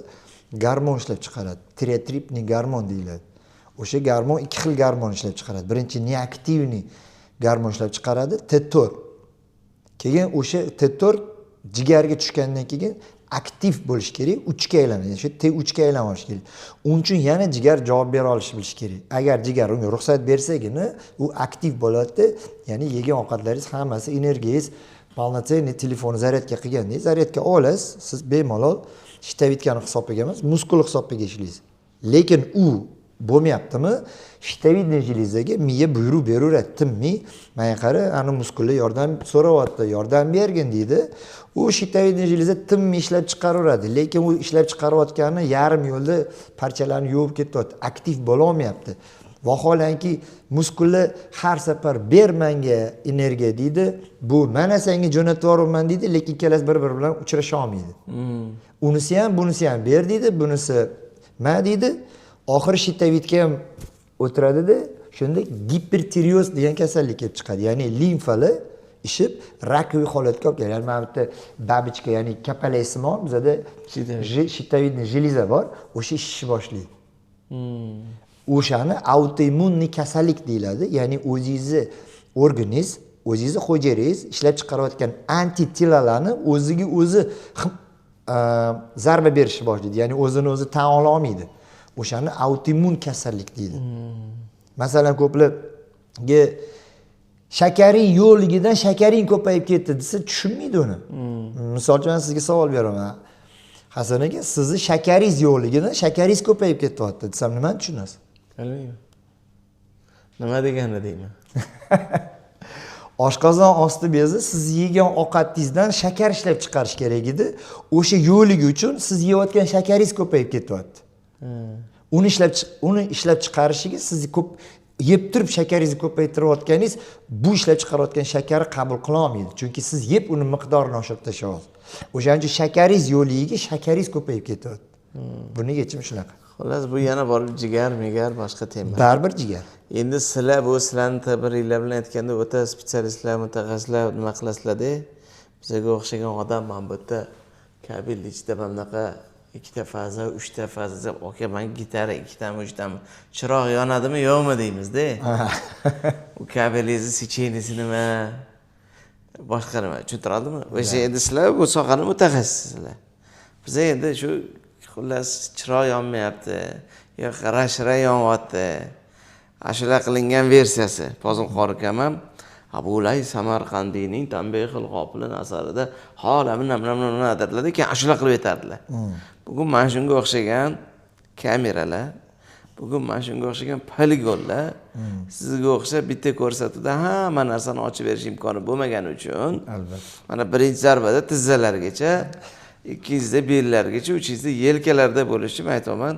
gormon ishlab chiqaradi. Tireotripniy gormon deyiladi. O'sha gormon 2 xil gormon ishlab chiqaradi. Birinchi неактивный gormon ishlab chiqaradi, T4. Keyin o'sha T4 jigarga tushgandan keyin aktiv bo'lish kerak, 3 ga aylanadi. O'sha T3 ga aylanib olish kerak. Uning uchun yana jigar javob bera olishi bilish kerak. Agar jigar unga ruxsat bersagina, u aktiv bo'ladi-da, ya'ni yegan ovqatlaringiz hammasi energiyangiz полноценный telefonni zaryadga qilgandek, zaryadga olasiz, siz bemalol щитовидка ni hisobiga emas, muskul hisobiga ishlaysiz. Lekin u bo'lmayaptimi? Щитовидный железа ga miya buyruq beraveradi, tinmay, menga qara, ani muskullar yordam so'rayapti, yordam bergin deydi. U щитовидный железа tinmay ishlab chiqaraveradi, lekin u ishlab chiqarayotgani yarim yo'lda parchalarni yuvib ketyapti, aktiv bo'la olmayapti. Vaholanki muskullar har safar ber menga energiya deydi, bu mana senga jo'natib yuboraman deydi, lekin ikkalasi bir-biri bilan uchrasha olmaydi. Unisi ham, bunisi ham ber deydi, bunisi ma deydi. Oxiri щитовидка ham o'tiradida, shunda gipertireoz degan kasallik kelib chiqadi. Ya'ni limfalar ishib раковый holatga olib keladi. Ya'ni mana bu yerda бабочка, ya'ni kapalaksimon bizada щитовидный железа bor, o'sha ishishni boshlaydi. O'shani autoimmunniy kasallik deyiladi. Ya'ni o'zingizni organiz, o'zingizni hujayrangiz ishlab chiqarayotgan antitelalarni o'ziga o'zi zarba berishni boshlaydi. Ya'ni o'zini o'zi tan ola olmaydi. O'shani autoimmun kasallik deydi. Masalan, ko'plarga shakaring yo'qligidan shakaring ko'payib ketdi desa tushunmaydi uni. Misol uchun men sizga savol beraman. Hasan aka, sizni shakaringiz yo'qligidan shakaringiz ko'payib ketyapti desam nimani tushunasiz? Bilmayman. Nima degani deyman. Oshqozon osti bezi siz yegan ovqatingizdan shakar ishlab chiqarish kerak edi. O'sha yo'qligi uchun siz yeyotgan shakaringiz ko'payib ketyapti. Uni ishlab chiqarishiga siz ko'p yeb turib shakaringizni ko'paytirayotganingiz, bu ishlab chiqarayotgan shakarni qabul qila olmaydi. Chunki siz yeb uni miqdorini oshirib tashlayapsiz. O'shaning uchun shakaringiz yo'qligiga shakaringiz ko'payib ketyapti. Buni yechimi shunaqa. Xullas, bu yana borib jigar, migar boshqa tema. Baribir jigar. Endi sizlar bu sizlarni tabriklar bilan aytganda o'ta spetsialistlar, mutaxassislar nima qilasizlar-da? Bizga o'xshagan odam mana bu yerda kabel ichida mana bunaqa 2ta faza, 3ta faza deb, aka, men gitara 2tami, 3tami, chiroq yonadimi, yo'qmi deymiz-da. U kabelingizni sechenisi nima? Boshqa nima? Tushuntira oldimmi? O'sha endi sizlar bu sohani mutaxassissizlar. Biz endi shu xullas chiroq yonmayapti, yo rashra yonyapti. Ashula qilingan versiyasi. Fozil qori akam ham Abulay Samarqandiyning Tanbehul G'ofilin asarida hola nima nima nima dedilar, keyin ashula qilib aytardilar. Bugun mana shunga o'xshagan kameralar, bugun mana shunga o'xshagan poligonlar sizga o'xshab bitta ko'rsatuvda hamma narsani ochib berish imkoni bo'lmagani uchun albatta mana birinchi zarbada tizzalargacha, ikkinchisida bellargacha, uchinchisida yelkalarda bo'lishi, men aytaman,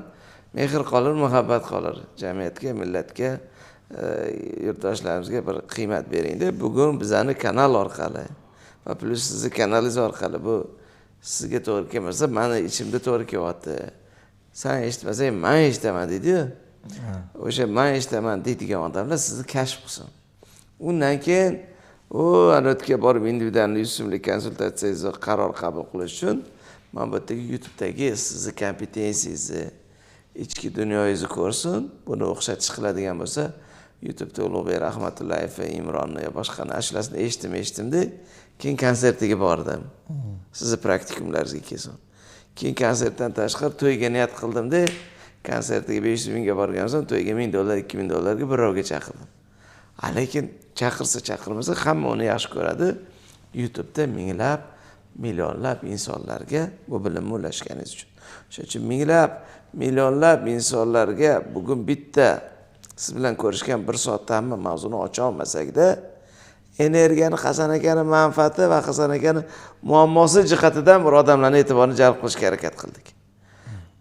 mehr qolir, muhabbat qolir. Jamiyatga, millatga, yurtdoshlarimizga bir qiymat bering deb bugun bizani kanal orqali va plyus sizni kanalingiz orqali bu sizga to'g'ri kelmasa, meni ichimda to'g'ri kelyapti. Sen eshitmasang, men eshitaman deydi-yu. O'sha men eshitaman deydigan odamlar sizni kashf qilsin. Undan keyin u albatta borib individual 100 so'mlik konsultatsiyangizni qaror qabul qilish uchun mana bu yerdagi YouTube'dagi sizni kompetensiyangizni, ichki dunyoyingizni ko'rsin. Buni o'xshatish qiladigan bo'lsa, YouTube'da Ulug'bek Rahmatullayev, Imronni yo boshqani ashulasini eshitdim-eshitdim-da, keyin konsertiga bordim. Sizni praktikumlaringizga kelsin. Keyin konsertdan tashqari to'yga niyat qildim-da, konsertiga 500 mingga borgan so'ng to'yga 1000 dollar, 2000 dollarga birovga chaqirdim. Lekin chaqirsa chaqirmasa hamma uni yaxshi ko'radi. YouTube'da minglab, millionlab insonlarga bu bilimni ulashganingiz uchun. Shuning uchun minglab, millionlab insonlarga bugun bitta siz bilan ko'rishgan bir soatda hamma mavzuni ocha olmasakda, Energiyani Hasan akani manfaati va Hasan akani muammosi jihatidan bir odamlarni e'tiborini jalb qilishga harakat qildik.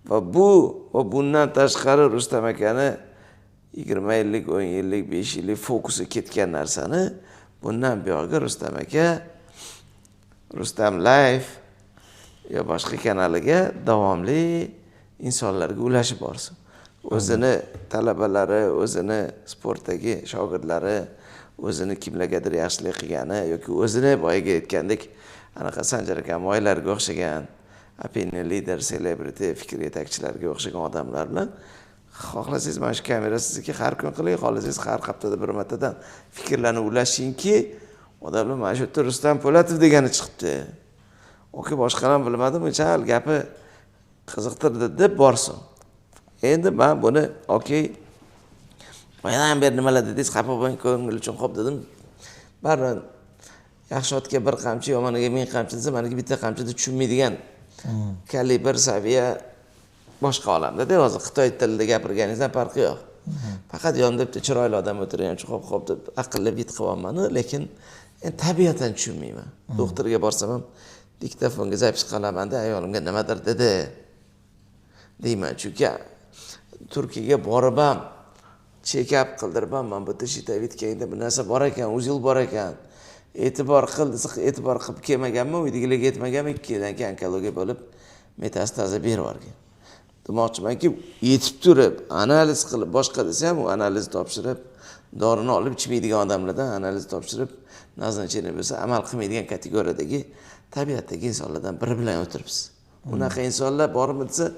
Va bu va bundan tashqari Rustam akani 20 yillik, 10 yillik, 5 yillik fokusi ketgan narsani bundan buyog'iga Rustam aka Rustam Live yo boshqa kanaliga davomli insonlarga ulashib borsin. O'zini talabalari, o'zini sportdagi shogirdlari, o'zini kimlargadir yaxshilik qilgani yoki o'zini boyaga aytgandek anaqa Sanjar aka moylarga o'xshagan opinion leader, celebrity, fikr yetakchilarga o'xshagan odamlar bilan xohlasangiz mana shu kamera sizniki har kun qiling, xohlasangiz har haftada bir martadan fikrlarni ulashingki, odamlar mana shu yerda Rustam Po'latov degani chiqibdi. Oki boshqalar bilmadim, uncha gapi qiziqtirdi deb borsin. Endi men buni okey boyadan beri nimalar dedingiz, xafa bo'lmang, ko'ngil uchun xo'p dedim. Baribir yaxshi otga bir qamchi, yomoniga ming qamchi desa, meniki bitta qamchida tushunmaydigan kalibr, saviya boshqa olamda-da. Hozir Xitoy tilida gapirganingizdan farqi yo'q. Faqat yonida bitta chiroyli odam o'tirgan uchun xo'p xo'p deb aqlli bit qilyapman, lekin endi tabiatan tushunmayman. Doktorga borsam ham diktofonga zapis qilaman-da, ayolimga nimadir dedi deyman. Chunki Turkiyaga borib ham check-up qildirib ham, mana bu yerda shitavitkangda bir narsa bor ekan, uzil bor ekan, e'tibor qil desa, e'tibor qilib kelmaganman, uydagilarga yetmaganman, 2 yildan keyin onkologiya bo'lib metastaza berib yuborgan. Demoqchimanki, yetib turib, analiz qilib, boshqa desa ham, u analiz topshirib, dorini olib ichmaydigan odamlardan analiz topshirib, назначение bo'lsa amal qilmaydigan kategoriyadagi tabiatdagi insonlardan biri bilan o'tiribsiz. Unaqa insonlar bormi desa,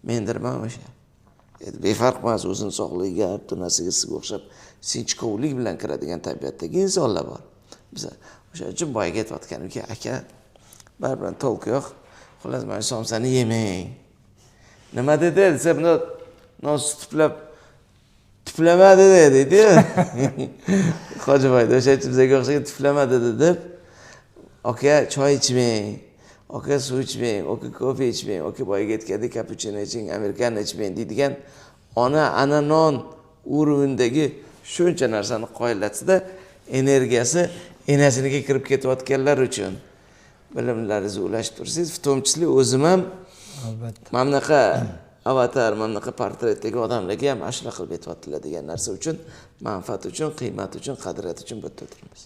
mendirman o'sha. Befarq emas, o'zini sog'ligiga, har bir narsaga sizga o'xshab sinchkovlik bilan kiradigan tabiatdagi insonlar bor. Biz o'sha uchun boyaga aytayotganimki, aka, baribir tolk yo'q. Xullas, mana somsani yemang. Nima dedi desa, buni nos tuplab tuplama dedi deydi-yu. Hojiboyda o'sha uchun bizga o'xshagan tuplama dedi deb, aka choy ichmang, aka suv ichmang, aka kofe ichmang, aka boyaga aytgandek kapuchino iching, amerikano ichmang deydigan ona ananon uровендagi shuncha narsani qoyillatsida energiyasi enasinikiga kirib ketayotganlar uchun bilimlaringizni ulashib tursangiz, в том числе o'zim ham albatta mana bunaqa avatar, mana bunaqa portretdagi odamlarga ham mana shunaqa qilib aytyaptilar degan narsa uchun, manfaat uchun, qiymat uchun, qadriyat uchun bu yerda o'tiribmiz.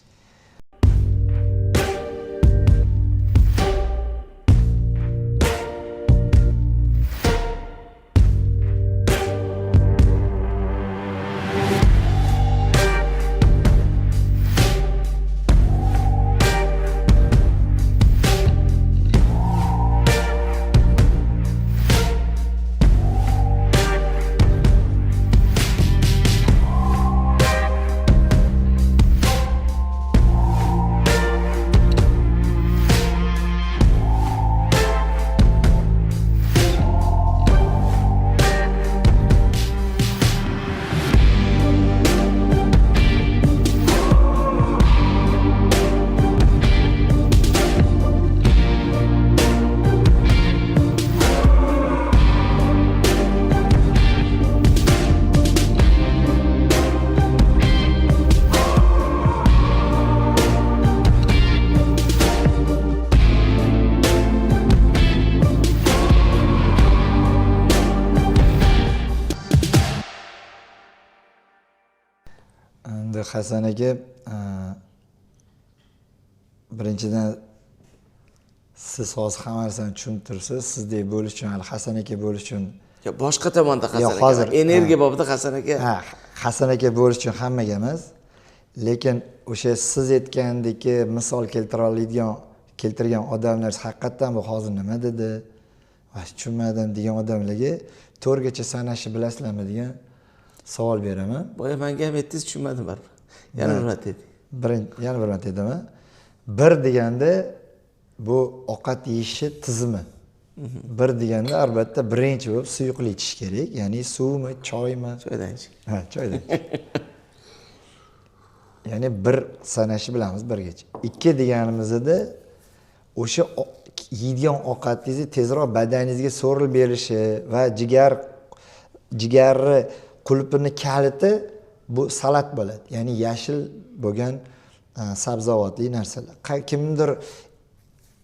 Endi Hasan aka, birinchidan siz hozir hamma narsani tushunib turibsiz, sizdek bo'lish uchun, hali Hasan aka bo'lish uchun Yo, boshqa tomonda Hasan aka, hozir, energiya bobida Hasan aka. Ha, Hasan aka bo'lish uchun hammaga emas, lekin o'sha siz aytgandek misol keltira oladigan, keltirgan odamlar haqiqatdan bu hozir nima dedi, voy tushunmadim degan odamlarga to'rgacha sanashni bilasizlarmi degan savol beraman. Boya menga ham aytdingiz, tushunmadim baribir. Yana bir marta ayting. Yana bir marta aytaman. Bir deganda bu ovqat yeyishi tizimi. Bir deganda albatta birinchi bo'lib suyuqlik ichish kerak, ya'ni suvmi, choymi? Choydan ichish. Ha, choydan ichish. Ya'ni bir sanashni bilamiz birgacha. 2 deganimizda o'sha yeydigan ovqatingizni tezroq badaningizga so'rilib berishi va jigarni qulpini kaliti bu salat bo'ladi. Ya'ni yashil bo'lgan Sabzavotli narsalar. Kimdir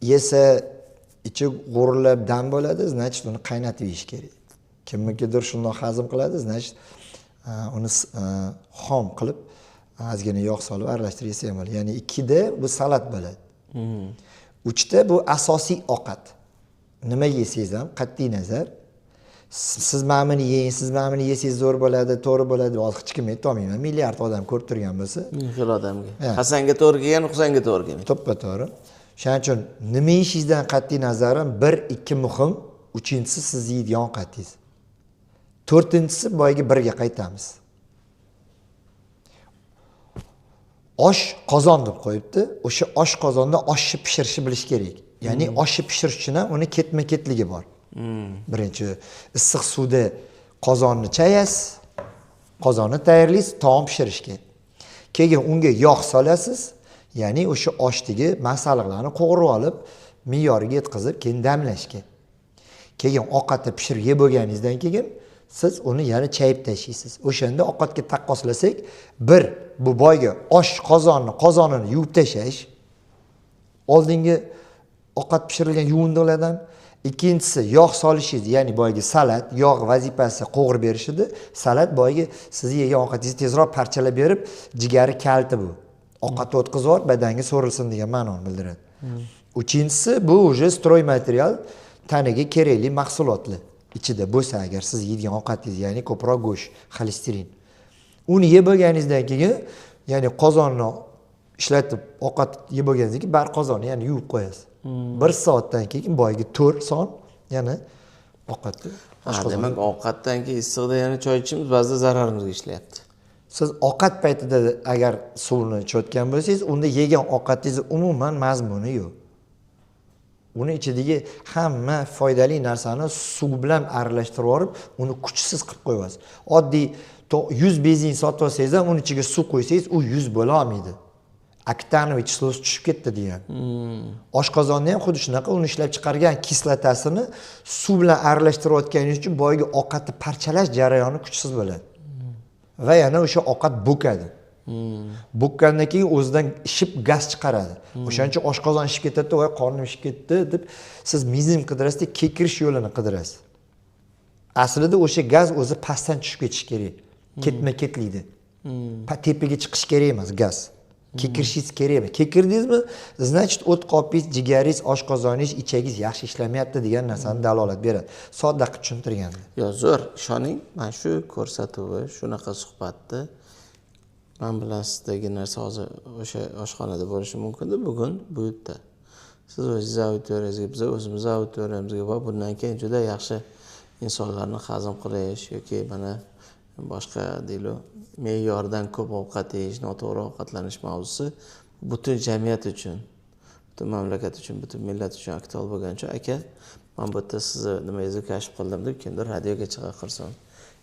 yesa ichi g'urillab dam bo'ladi, значит uni qaynatib yeyish kerak. Kimnikidir shundoq hazm qiladi, значит uni xom qilib ozgina yog' solib aralashtirib yesa ham bo'ladi. Ya'ni 2da bu salat bo'ladi. 3ta bu asosiy ovqat. Nima yesangiz ham qat'iy nazar, siz mana buni yeng, siz mana buni yesangiz zo'r bo'ladi, to'g'ri bo'ladi, hozir hech kim aytolmayman. Milliard odam ko'rib turgan bo'lsa, ming xil odamga. Hasanga to'g'ri kelgan, Husanga to'g'ri kelmaydi. To'ppa-to'g'ri. Shuning uchun nima yeyishingizdan qat'iy nazarim 1, 2 muhim, 3-chisi siz yeydigan ovqatingiz. 4-chisi boyagi 1ga qaytamiz. Osh qozon deb qo'yibdi. O'sha osh qozonda oshni pishirishni bilish kerak. Ya'ni oshni pishirish uchun ham uni ketma-ketligi bor. Birinchi issiq suvda qozonni chayasiz, qozonni tayyorlaysiz taom pishirishga. Keyin unga yog' solasiz, ya'ni o'sha oshdagi masalliqlarni qovurib olib, me'yoriga yetkazib, keyin damlashga. Keyin ovqatni pishirib yeb bo'lganingizdan keyin siz uni yana chayib tashlaysiz. O'shanda ovqatga taqqoslasak, bir bu boyga osh qozonini yuvib tashlash, oldingi ovqat pishirilgan yuvindilardan. Ikkinchisi yog' solishingiz, ya'ni boyagi salat, yog' vazifasi qovurib berishidi. Salat boyagi sizni yegan ovqatingizni tezroq parchalab berib, jigari kalti bu. Ovqatni o'tkazib yuborib, badanga so'rilsin degan ma'noni bildiradi. Uchinchisi bu уже stroy material, tanaga kerakli mahsulotlar ichida bo'lsa, agar siz yeydigan ovqatingiz, ya'ni ko'proq go'sht, xolesterin. Uni yeb bo'lganingizdan keyin, ya'ni qozonni ishlatib ovqat yeb bo'lganingizdan keyin bar qozonni ya'ni yuvib qo'yasiz. 1 soatdan keyin boyagi 4 son yana ovqatni oshqozon. Demak, ovqatdan keyin issiqda yana choy ichishimiz ba'zida zararimizga ishlayapti. Siz ovqat paytida agar suvni ichayotgan bo'lsangiz, unda yegan ovqatingiz umuman mazmuni yo'q. Uni ichidagi hamma foydali narsani suv bilan aralashtirib yuborib, uni kuchsiz qilib qo'yasiz. Oddiy 100 benzin sotib olsangiz ham, uni ichiga suv qo'ysangiz, u 100 bo'la olmaydi. Oktanoviy kislosi tushib ketdi degan. Oshqozonni ham xuddi shunaqa, uni ishlab chiqargan kislotasini suv bilan aralashtirayotganingiz uchun boyagi ovqatni parchalash jarayoni kuchsiz bo'ladi. Va yana o'sha ovqat bo'kadi. Bo'kkandan keyin o'zidan ishib gaz chiqaradi. O'shaning uchun oshqozon ishib ketadi, voy qornim ishib ketdi deb siz mizim qidirasiz, kekirish yo'lini qidirasiz. Aslida o'sha gaz o'zi pastdan tushib ketishi kerak. Ketma-ketlikda. Tepaga chiqish kerak emas gaz. Kekirishingiz kerak emas. Kekirdingizmi, значит o't qopingiz, jigaringiz, oshqozoningiz, ichagingiz yaxshi ishlamayapti degan narsani dalolat beradi. Sodda qilib tushuntirganda. Yo, zo'r, ishoning, mana shu ko'rsatuvi, shunaqa suhbatni men bilan sizdagi narsa hozir o'sha oshxonada bo'lishi mumkin-da, bugun bu yerda. Siz o'zingiz auditoriyangizga, biz o'zimiz auditoriyamizga va bundan keyin juda yaxshi insonlarni hazm qilish yoki mana boshqa deylik, me'yordan ko'p ovqat yeyish, noto'g'ri ovqatlanish mavzusi butun jamiyat uchun, butun mamlakat uchun, butun millat uchun aktual bo'lgani uchun, aka, men bu yerda sizni nimangizni kashf qildim deb kimdir radioga chaqirsin,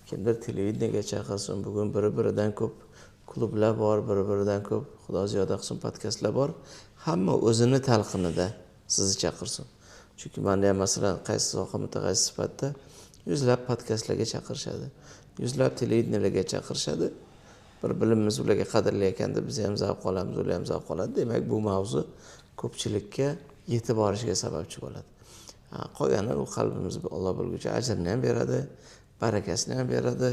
kimdir televideniyaga chaqirsin. Bugun bir-biridan ko'p klublar bor, bir-biridan ko'p, Xudo ziyoda qilsin, podkastlar bor. Hamma o'zini talqinida sizni chaqirsin. Chunki menda ham masalan qaysi soha mutaxassis sifatida yuzlab podkastlarga chaqirishadi, yuzlab televideniyalarga chaqirishadi. Bir bilimimiz ularga qadrli ekan deb biz ham zavq olamiz, ular ham zavq oladi. Demak, bu mavzu ko'pchilikka yetib borishiga sababchi bo'ladi. Qolgani u qalbimiz Alloh bilguncha ajrini ham beradi, barakasini ham beradi,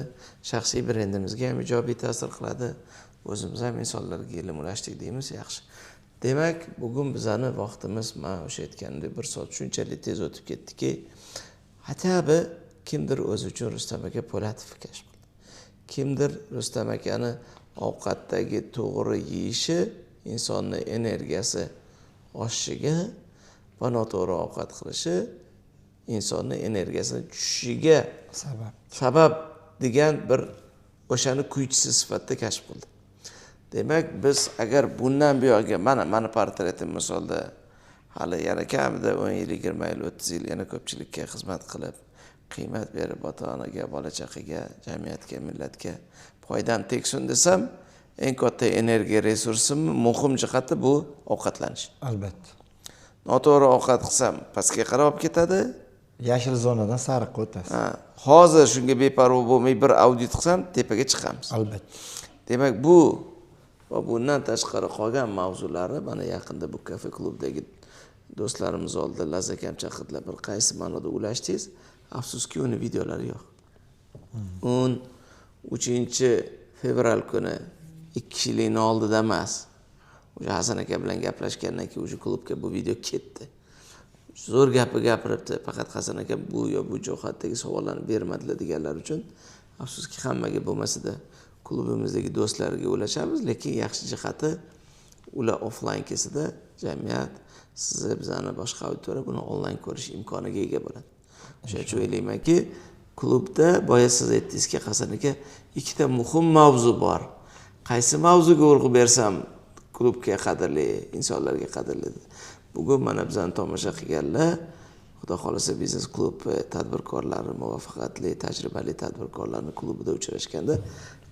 shaxsiy brendimizga ham ijobiy ta'sir qiladi. O'zimiz ham insonlarga ilm ulashdik deymiz, yaxshi. Demak, bugun bizani vaqtimiz mana o'sha aytganimdek 1 soat shunchalik tez o'tib ketdiki, hatto kimdir o'zi uchun Rustam aka Po'latov kashf qildi. Kimdir Rustam akani ovqatdagi to'g'ri yeyishi insonni energiyasi oshishiga va noto'g'ri ovqat qilishi insonni energiyasini tushishiga sabab degan bir o'shani kuychisi sifatida kashf qildi. Demak, biz agar bundan buyog'iga mana portretim misolda hali yana kamida 10 yil, 20 yil, 30 yil yana ko'pchilikka xizmat qilib, qiymat berib ota-onaga, bola-chaqaga, jamiyatga, millatga foydam tegsin desam, eng katta energiya resursim muhim jihati bu ovqatlanish. Albatta. Noto'g'ri ovqat qilsam pastga qarab olib ketadi. Yashil zonadan sariqqa o'tasiz. Hozir shunga beparvo bo'lmay bir audit qilsam tepaga chiqamiz. Albatta. Demak, bu Va bundan tashqari qolgan mavzularni mana yaqinda bu kafe klubdagi do'stlarimiz oldida Lazzat chaqirdilar, bir qaysi ma'noda ulashdingiz, afsuski uni videolari yo'q. 13 fevral kuni 2 kishilikni oldida emas. O'sha Hasan aka bilan gaplashgandan keyin o'sha klubga bu video ketdi. Zo'r gapi gapiribdi, faqat Hasan aka bu yo bu jihatdagi savollarni bermadilar deganlar uchun afsuski hammaga bo'lmasa-da klubimizdagi do'stlarga ulashamiz, lekin yaxshi jihati ular offline kelsada jamiyat sizni bizani boshqa auditoriya buni onlayn ko'rish imkoniga ega bo'ladi. O'sha uchun o'ylaymanki, klubda boya siz aytdingizki, Hasan aka, ikkita muhim mavzu bor. Qaysi mavzuga urg'u bersam klubga qadrli, insonlarga qadrli. Bugun mana bizani tomosha qilganlar, Xudo xolasa biznes klub tadbirkorlari, muvaffaqiyatli, tajribali tadbirkorlarning klubida uchrashganda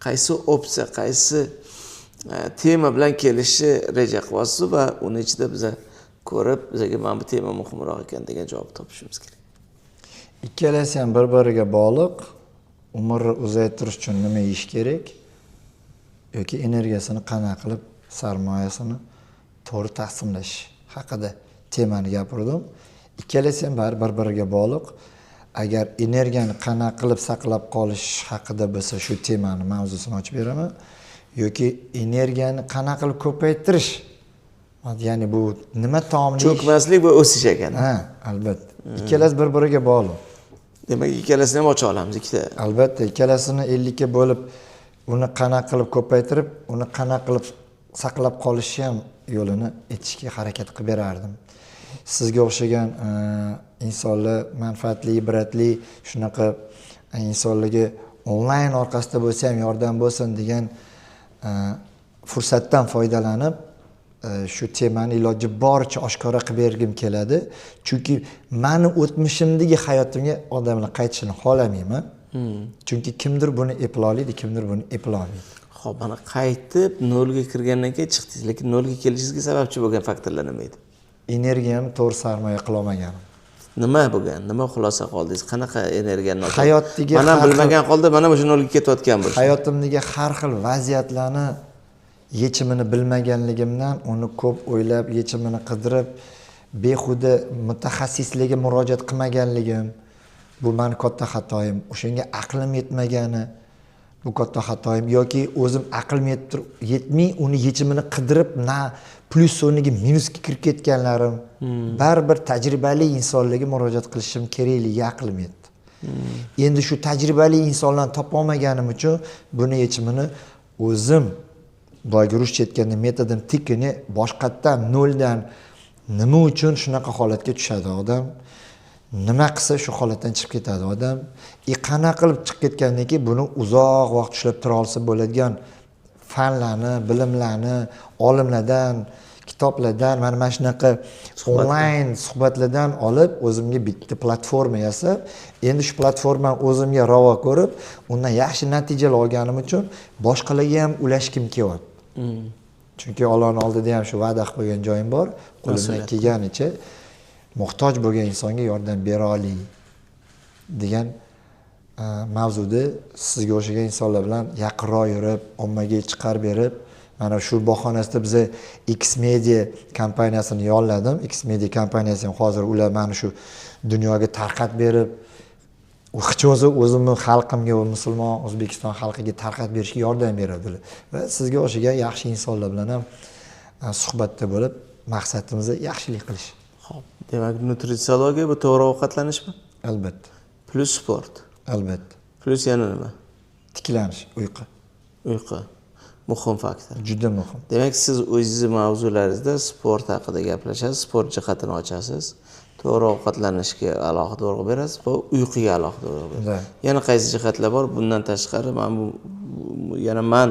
qaysi opsiya, qaysi tema bilan kelishi reja qilyapsiz va uni ichida biza ko'rib, bizga mana bu tema muhimroq ekan degan javob topishimiz kerak. Ikkalasi ham bir-biriga bog'liq. Umrni uzaytirish uchun nima yeyish kerak yoki energiyasini qanaqa qilib, sarmoyasini to'g'ri taqsimlash haqida temani gapirdim. Ikkalasi ham bari bir-biriga bog'liq. Agar energiyani qanaqa qilib saqlab qolish haqida bo'lsa, shu temani mavzusini ochib beraman, yoki energiyani qanaqa qilib ko'paytirish, ya'ni bu nima taomni cho'kmaslik va o'sish ekan. Ha, albatta. Ikkalasi bir-biriga bog'liq. Demak, ikkalasini ham ocha olamiz ikkita. Albatta, ikkalasini 50 ga bo'lib, uni qanaqa qilib ko'paytirib, uni qanaqa qilib saqlab qolishni ham yo'lini aytishga harakat qilib berardim. Sizga o'xshagan insonlar manfaatli, ibratli shunaqa insonlarga onlayn orqasida bo'lsa ham yordam bo'lsin degan fursatdan foydalanib shu temani iloji boricha oshkora qilib bergim keladi. Chunki meni o'tmishimdagi hayotimga odamlar qaytishini xohlamayman. Chunki kimdir buni eplolmaydi, kimdir buni eplolmaydi. Xo'p, mana qaytib nolga kirgandan keyin chiqdingiz, lekin nolga kelishingizga sababchi bo'lgan faktorlar nima edi? Energiyamni to'g'ri sarmoya qila olmaganim. Nima bo'lgan? Nima xulosa qoldingiz? Qanaqa energiyani hayotdagi mana bilmagan holda mana shu nolga ketayotgan bo'lsa. Hayotimdagi har xil vaziyatlarni yechimini bilmaganligimdan uni ko'p o'ylab, yechimini qidirib, behuda mutaxassislarga murojaat qilmaganligim, bu meni katta xatoyim. O'shanga aqlim yetmagani, bu katta xatoyim, yoki o'zim aqlim yetmay uni yechimini qidirib, na plyus o'rniga minusga kirib ketganlarim, baribir tajribali insonlarga murojaat qilishim kerakligiga aqlim yetdi. Endi shu tajribali insonlarni topa olmaganim uchun buni yechimini o'zim boyagi ruscha aytganda metodim tikini boshqatdan noldan nima uchun shunaqa holatga tushadi odam, nima qilsa shu holatdan chiqib ketadi odam, qanaqa qilib chiqib ketgandan keyin buni uzoq vaqt ushlab tura olsa bo'ladigan fanlarni, bilimlarni olimlardan, kitoblardan, mana shunaqa onlayn suhbatlardan olib o'zimga bitta platforma yasab, endi shu platformani o'zimga ravo ko'rib, undan yaxshi natijalar olganim uchun boshqalarga ham ulashgim kelyapti. Chunki Allohning oldida ham shu va'da qilib qo'ygan joyim bor, qo'limdan kelganicha muhtoj bo'lgan insonga yordam bera olay degan mavzuda sizga o'xshagan insonlar bilan yaqinroq yurib, ommaga chiqarib berib, mana shu bahonasida biz X Media kompaniyasini yolladim. X Media kompaniyasi ham hozir ular mana shu dunyoga tarqatib berib, hech o'zi o'zimni xalqimga va musulmon O'zbekiston xalqiga tarqatib berishga yordam beradilar. Va sizga o'xshagan yaxshi insonlar bilan ham suhbatda bo'lib, maqsadimizni yaxshilik qilish. Xo'p, demak, nutritsiyologiya bu to'g'ri ovqatlanishmi? Albatta. Plus sport. Albatta. Plus yana nima? Tiklanish, uyqu. Uyqu muhim faktor. Juda muhim. Demak, siz o'zingizni mavzularingizda sport haqida gaplashasiz, sport jihatini ochasiz, to'g'ri ovqatlanishga alohida urg'u berasiz va uyquga alohida urg'u berasiz. Yana qaysi jihatlar bor? Bundan tashqari men bu yana man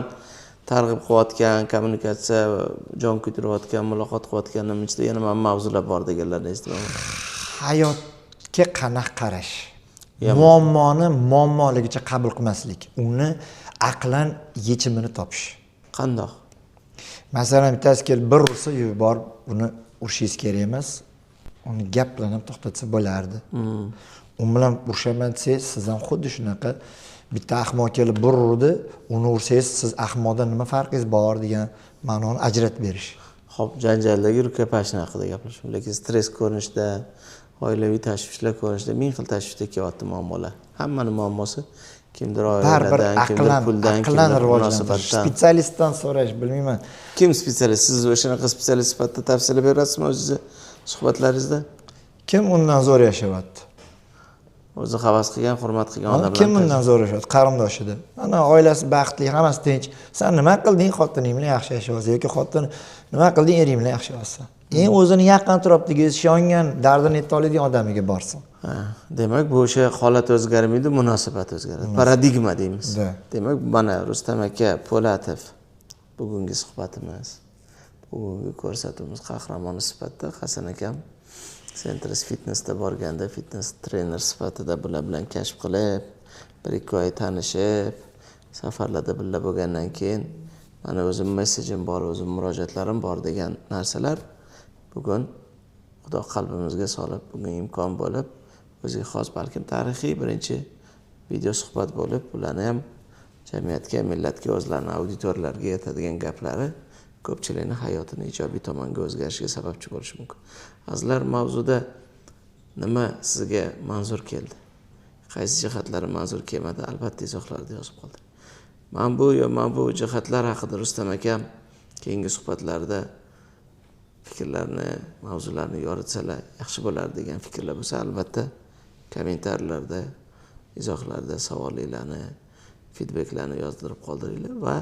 targ'ib qilayotgan, kommunikatsiya, jon kuydirayotgan, muloqot qilayotganim ichida yana mana mavzular bor deganlarni eshitaman. Hayotga qanaqa qarash? Muammoni muammoligicha qabul qilmaslik, uni aqlan yechimini topish. Qandoq? Masalan, bittasi kelib bir ursa, borib uni urishingiz kerak emas. Uni gap bilan ham to'xtatsa bo'lardi. U bilan urushaman desangiz, siz ham xuddi shunaqa Bitta ahmoq kelib bir urdi, uni ursangiz siz ahmoqdan nima farqingiz bor degan ma'noni ajratib berish. Xo'p, janjaldagi рукопашный haqida gaplashib, lekin stress ko'rinishida, oilaviy tashvishlar ko'rinishida ming xil tashvishda kelyapti muammolar. Hammani muammosi kimdir oiladan, kimdir puldan, kimdir munosabatdan. Специалист dan so'rash, bilmayman. Kim специалист? Siz o'shanaqa специалист sifatida tavsiyalar berasizmi o'zingizni suhbatlaringizda? Kim undan zo'r yashayapti? O'zi havas qilgan, hurmat qilgan odamlar. Kim undan zo'r yashayapti? Qarindoshida. Ana oilasi baxtli, hammasi tinch. Sen nima qilding, xotining bilan yaxshi yashayapsan yoki xotin nima qilding, ering bilan yaxshi yashayapsan. Eng o'zini yaqin atrofdagi ishongan, dardini ayta oladigan odamiga borsin. Demak, bu o'sha holat o'zgarmaydi, munosabat o'zgaradi. Paradigma deymiz. Demak, mana Rustam aka Po'latov bugungi suhbatimiz, bugungi ko'rsatuvimiz qahramoni sifatida Hasan akam Centris Fitnessda borganda fitness trener sifatida bular bilan kashf qilib, 1-2 oy tanishib, safarlarda birga bo'lgandan keyin mana o'zim messejim bor, o'zim murojaatlarim bor degan narsalar bugun Xudo qalbimizga solib, bugun imkon bo'lib, o'ziga xos balkim tarixiy birinchi video suhbat bo'lib, ularni ham jamiyatga, millatga, o'zlarini auditoriyalariga yetadigan gaplari ko'pchilikning hayotini ijobiy tomonga o'zgarishiga sababchi bo'lishi mumkin. Azizlar, mavzuda nima sizga manzur keldi? Qaysi jihatlari manzur kelmadi? Albatta izohlarda yozib qoldiring. Men bu yo men bu jihatlar haqida Rustam akam keyingi suhbatlarda fikrlarni, mavzularni yoritsalar yaxshi bo'lar degan fikrlar bo'lsa, albatta kommentariylarda, izohlarda savollarni, feedbacklarni yozdirib qoldiringlar va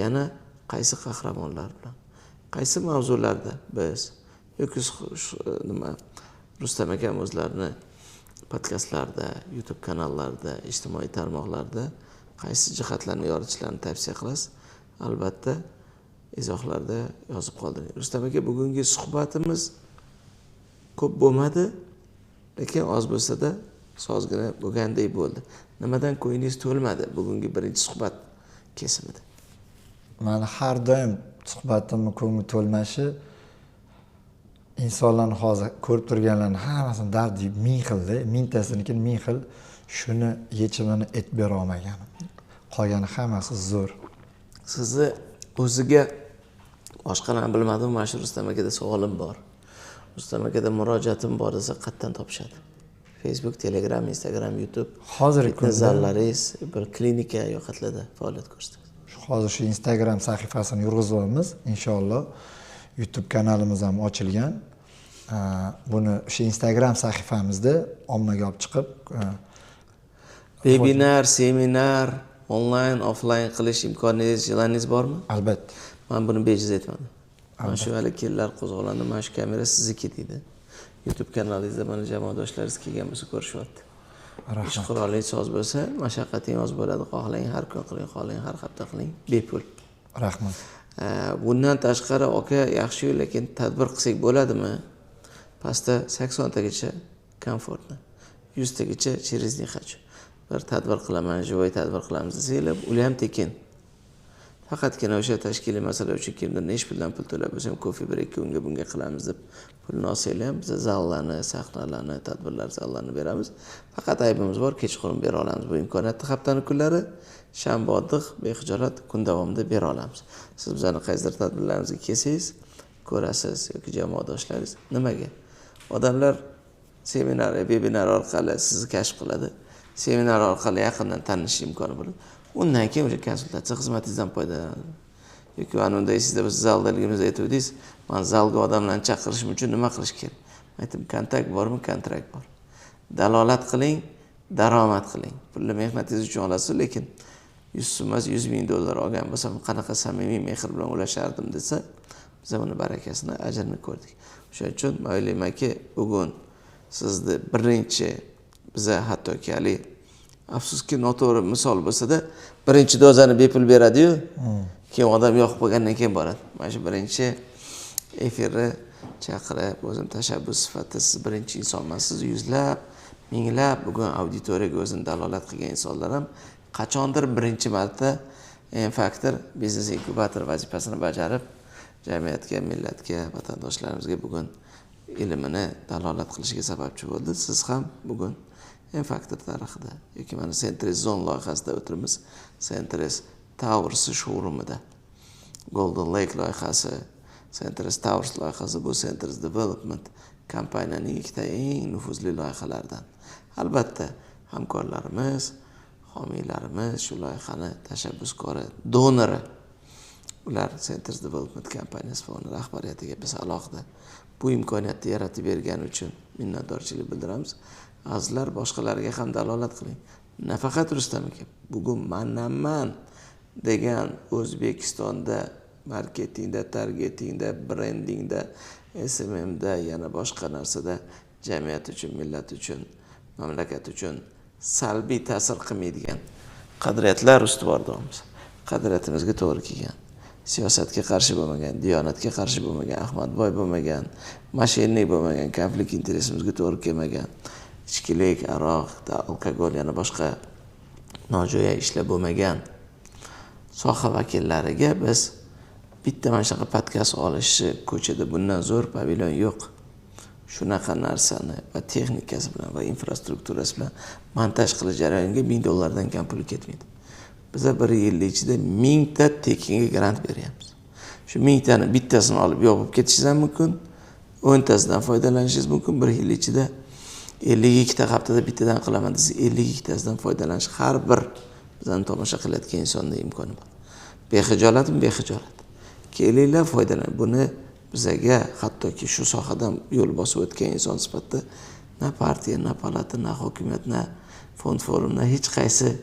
yana qaysi qahramonlar bilan, qaysi mavzularda biz yoki nima Rustam akam o'zlarini podkastlarda, YouTube kanallarida, ijtimoiy tarmoqlarda qaysi jihatlarni yoritishlarini tavsiya qilasiz? Albatta izohlarda yozib qoldiring. Rustam aka, bugungi suhbatimiz ko'p bo'lmadi, lekin oz bo'lsa-da sozgina bo'lgandek bo'ldi. Nimadan ko'nglingiz to'lmadi bugungi birinchi suhbat kesimida? Mani har doim suhbatimni ko'ngli to'lmashi insonlarni hozir ko'rib turganlarni hammasini dardi ming xilda, mingtasiniki ming xil, shuni yechimini aytib bera olmaganim. Qolgani hammasi zo'r. Sizni o'ziga boshqalarni bilmadim, mana shu Rustam akada savolim bor. Rustam akada murojaatim bor desa qayerdan topishadi? Facebook, Telegram, Instagram, YouTube. Hozirgi kunda zallaringiz, bir klinika yo'qotlarda faoliyat ko'rsatadi. Hozir shu Instagram sahifasini yurg'izyapmiz, inshaalloh. YouTube kanalimiz ham ochilgan. Buni o'sha Instagram sahifamizda ommaga olib chiqib, webinar, seminar, onlayn, offlayn qilish imkoniyatingiz bormi? Albatta. Men buni bejiz aytmadim. Mana shu hali kellar qo'zg'olandi, mana shu kamera sizniki deydi. YouTube kanalingizda mana jamoadoshlaringiz kelgan bo'lsa ko'rishyapti. Ish qurolingiz soz bo'lsa, mashaqqating oz bo'ladi. Xohlang har kun qiling, xohlang har hafta qiling, bepul. Rahmat. Bundan tashqari aka yaxshi-yu, lekin tadbir qilsak bo'ladimi? Pastda 80 tagacha komfortni, 100 tagacha через не хочу. Bir tadbir qilaman, живой tadbir qilamiz desanglar, ular ham tekin. Faqatgina o'sha tashkiliy masala uchun kimdir necha puldan pul to'lab bo'lsa ham kofe bir ikki unga bunga qilamiz deb pulni olsanglar ham biz zallarni, sahnalarni, tadbirlar zallarini beramiz. Faqat aybimiz bor, kechqurun bera olamiz bu imkoniyatni. Haftani kunlari shanba oddiq bexijolat kun davomida bera olamiz. Siz bizlarni qaysidir tadbirlarimizga kelsangiz, ko'rasiz yoki jamoadoshlaringiz nimaga? Odamlar seminar, webinar orqali sizni kashf qiladi. Seminar orqali yaqindan tanishish imkoni bo'ladi. Undan keyin o'sha konsultatsiya xizmatingizdan foydalanadi. Yoki ana unda esingizda bo'lsa, zaldaligimizda aytuvdingiz, men zalga odamlarni chaqirishim uchun nima qilish kerak? Aytdim, kontakt bormi? Kontrakt bor. Dalolat qiling, daromad qiling. Pulni mehnatingiz uchun olasiz, lekin 100 so'm emas, 100 ming dollar olgan bo'lsam, qanaqa samimiy mehr bilan ulashardim desa, biz uni barakasini, ajrini ko'rdik. O'shaning uchun men o'ylaymanki, bugun sizni birinchi biza hattoki hali afsuski noto'g'ri misol bo'lsa-da, birinchi dozani bepul beradi-yu, keyin odam yoqib qolgandan keyin boradi. Mana shu birinchi efirni chaqirib, o'zim tashabbus sifatida siz birinchi inson emassiz, yuzlab, minglab bugun auditoriyaga o'zini dalolat qilgan insonlar ham qachondir birinchi marta M Factor biznes inkubator vazifasini bajarib, jamiyatga, millatga, vatandoshlarimizga bugun ilmini dalolat qilishiga sababchi bo'ldi. Siz ham bugun M-Factor tarixida yoki mana Centris Zone loyihasida o'tiribmiz, Centris Towers showroomida. Golden Lake loyihasi, Centris Towers loyihasi bu Centris Development kompaniyaning ikkita eng nufuzli loyihalaridan. Albatta, hamkorlarimiz, homiylarimiz, shu loyihani tashabbuskori, donori ular Centris Development kompaniyasi va uni rahbariyatiga biz alohida bu imkoniyatni yaratib bergani uchun minnatdorchilik bildiramiz. Azizlar, boshqalarga ham dalolat qiling. Nafaqat Rustam aka, bugun manaman degan O'zbekistonda marketingda, targetingda, brendingda, SMMda, yana boshqa narsada jamiyat uchun, millat uchun, mamlakat uchun salbiy ta'sir qilmaydigan qadriyatlar ustuvor deymiz. Qadriyatimizga to'g'ri kelgan, siyosatga qarshi bo'lmagan, diyonatga qarshi bo'lmagan, Ahmadboy bo'lmagan, moshennik bo'lmagan, konflikt interesimizga to'g'ri kelmagan, ichkilik, aroq, alkogol, yana boshqa nojo'ya ishlar bo'lmagan soha vakillariga biz bitta mana shunaqa podkast olishi, ko'chada bundan zo'r pavilyon yo'q. Shunaqa narsani va texnikasi bilan va infrastrukturasi bilan montaj qilish jarayoniga $1000 kam pul ketmaydi. Biza bir yil ichida 1000 ta tekinga grant beryapmiz. Shu 1000 tani bittasini olib yo'q bo'lib ketishingiz ham mumkin, 10 tasidan foydalanishingiz mumkin. Bir yil ichida 52 ta haftada bittadan qilaman desa, 52 tasidan foydalanish har bir bizani tomosha qilayotgan insonda imkoni bor. Bexijolatmi? Bexijolat. Kelinglar, foydalan. Buni bizaga hattoki shu sohadan yo'l bosib o'tgan inson sifatida na partiya, na palata, na hokimiyat, na fond forum, na hech qaysi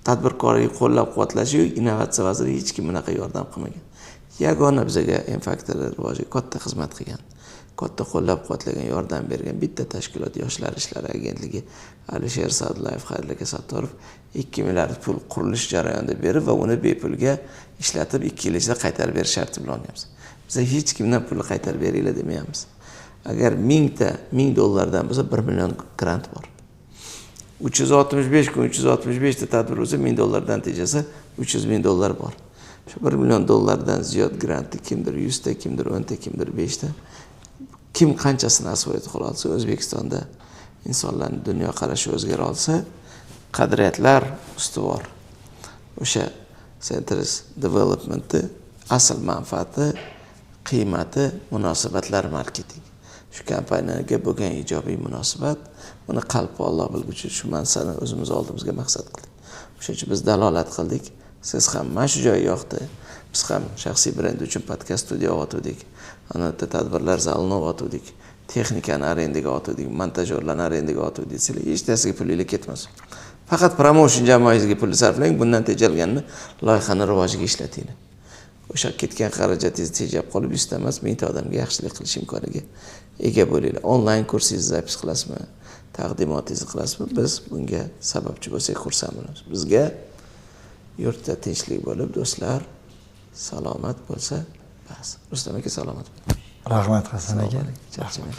tadbirkorlik qo'llab-quvvatlashi yo'q, innovatsiya vaziri hech kim bunaqa yordam qilmagan. Yagona bizaga M-Factor rivojiga katta xizmat qilgan, katta qo'llab-quvvatlagan, yordam bergan bitta tashkilot Yoshlar ishlari agentligi Alisher Sa'dullayev, Xayrullo Sattorov 2 milliard pul qurilish jarayonida berib va uni bepulga ishlatib 2 yil ichida qaytarib berish sharti bilan olyapmiz. Biz hech kimdan pulni qaytarib beringlar demayapmiz. Agar 1000 ta $1000 dan bo'lsa 1 million grant bor. 365 kun 365 ta tadbir bo'lsa $1000 dan tejasa $300 ming bor. Shu 1 million dollardan ziyod grantni kimdir 100 ta, kimdir 10 ta, kimdir 5 ta, kim qanchasini освоить qila olsa, O'zbekistonda insonlarning dunyoqarashi o'zgara olsa, qadriyatlar ustuvor. O'sha Centris Developmentni asl manfaati, qiymati munosabatlar marketing. Shu kompaniyaga bo'lgan ijobiy munosabat, buni qalbi Alloh bilguchi shu narsani o'zimiz oldimizga maqsad qildik. O'shaning uchun biz dalolat qildik. Siz ham mana shu joy yoqdi. Biz ham shaxsiy brend uchun podkast studiya otuvdik. Ana yerda tadbirlar zalini otuvdik. Texnikani arendaga otuvdik, montajyorlarni arendaga otuvdik. Desanglar, hech narsaga pulinglar ketmasin. Faqat promotion jamoangizga pulni sarflang, bundan tejalganini loyihani rivojiga ishlatinglar. O'sha ketgan xarajatingizni tejab qolib, 100 ta emas, 1000 ta odamga yaxshilik qilish imkoniga ega bo'linglar. Onlayn kursingizni запись qilasizmi, taqdimotingizni qilasizmi, biz bunga sababchi bo'lsak xursand bo'lamiz. Bizga yurtda tinchlik bo'lib, do'stlar salomat bo'lsa, bas. Rustam aka, salomat bo'ling. Rahmat, Hasan aka. Charchamang.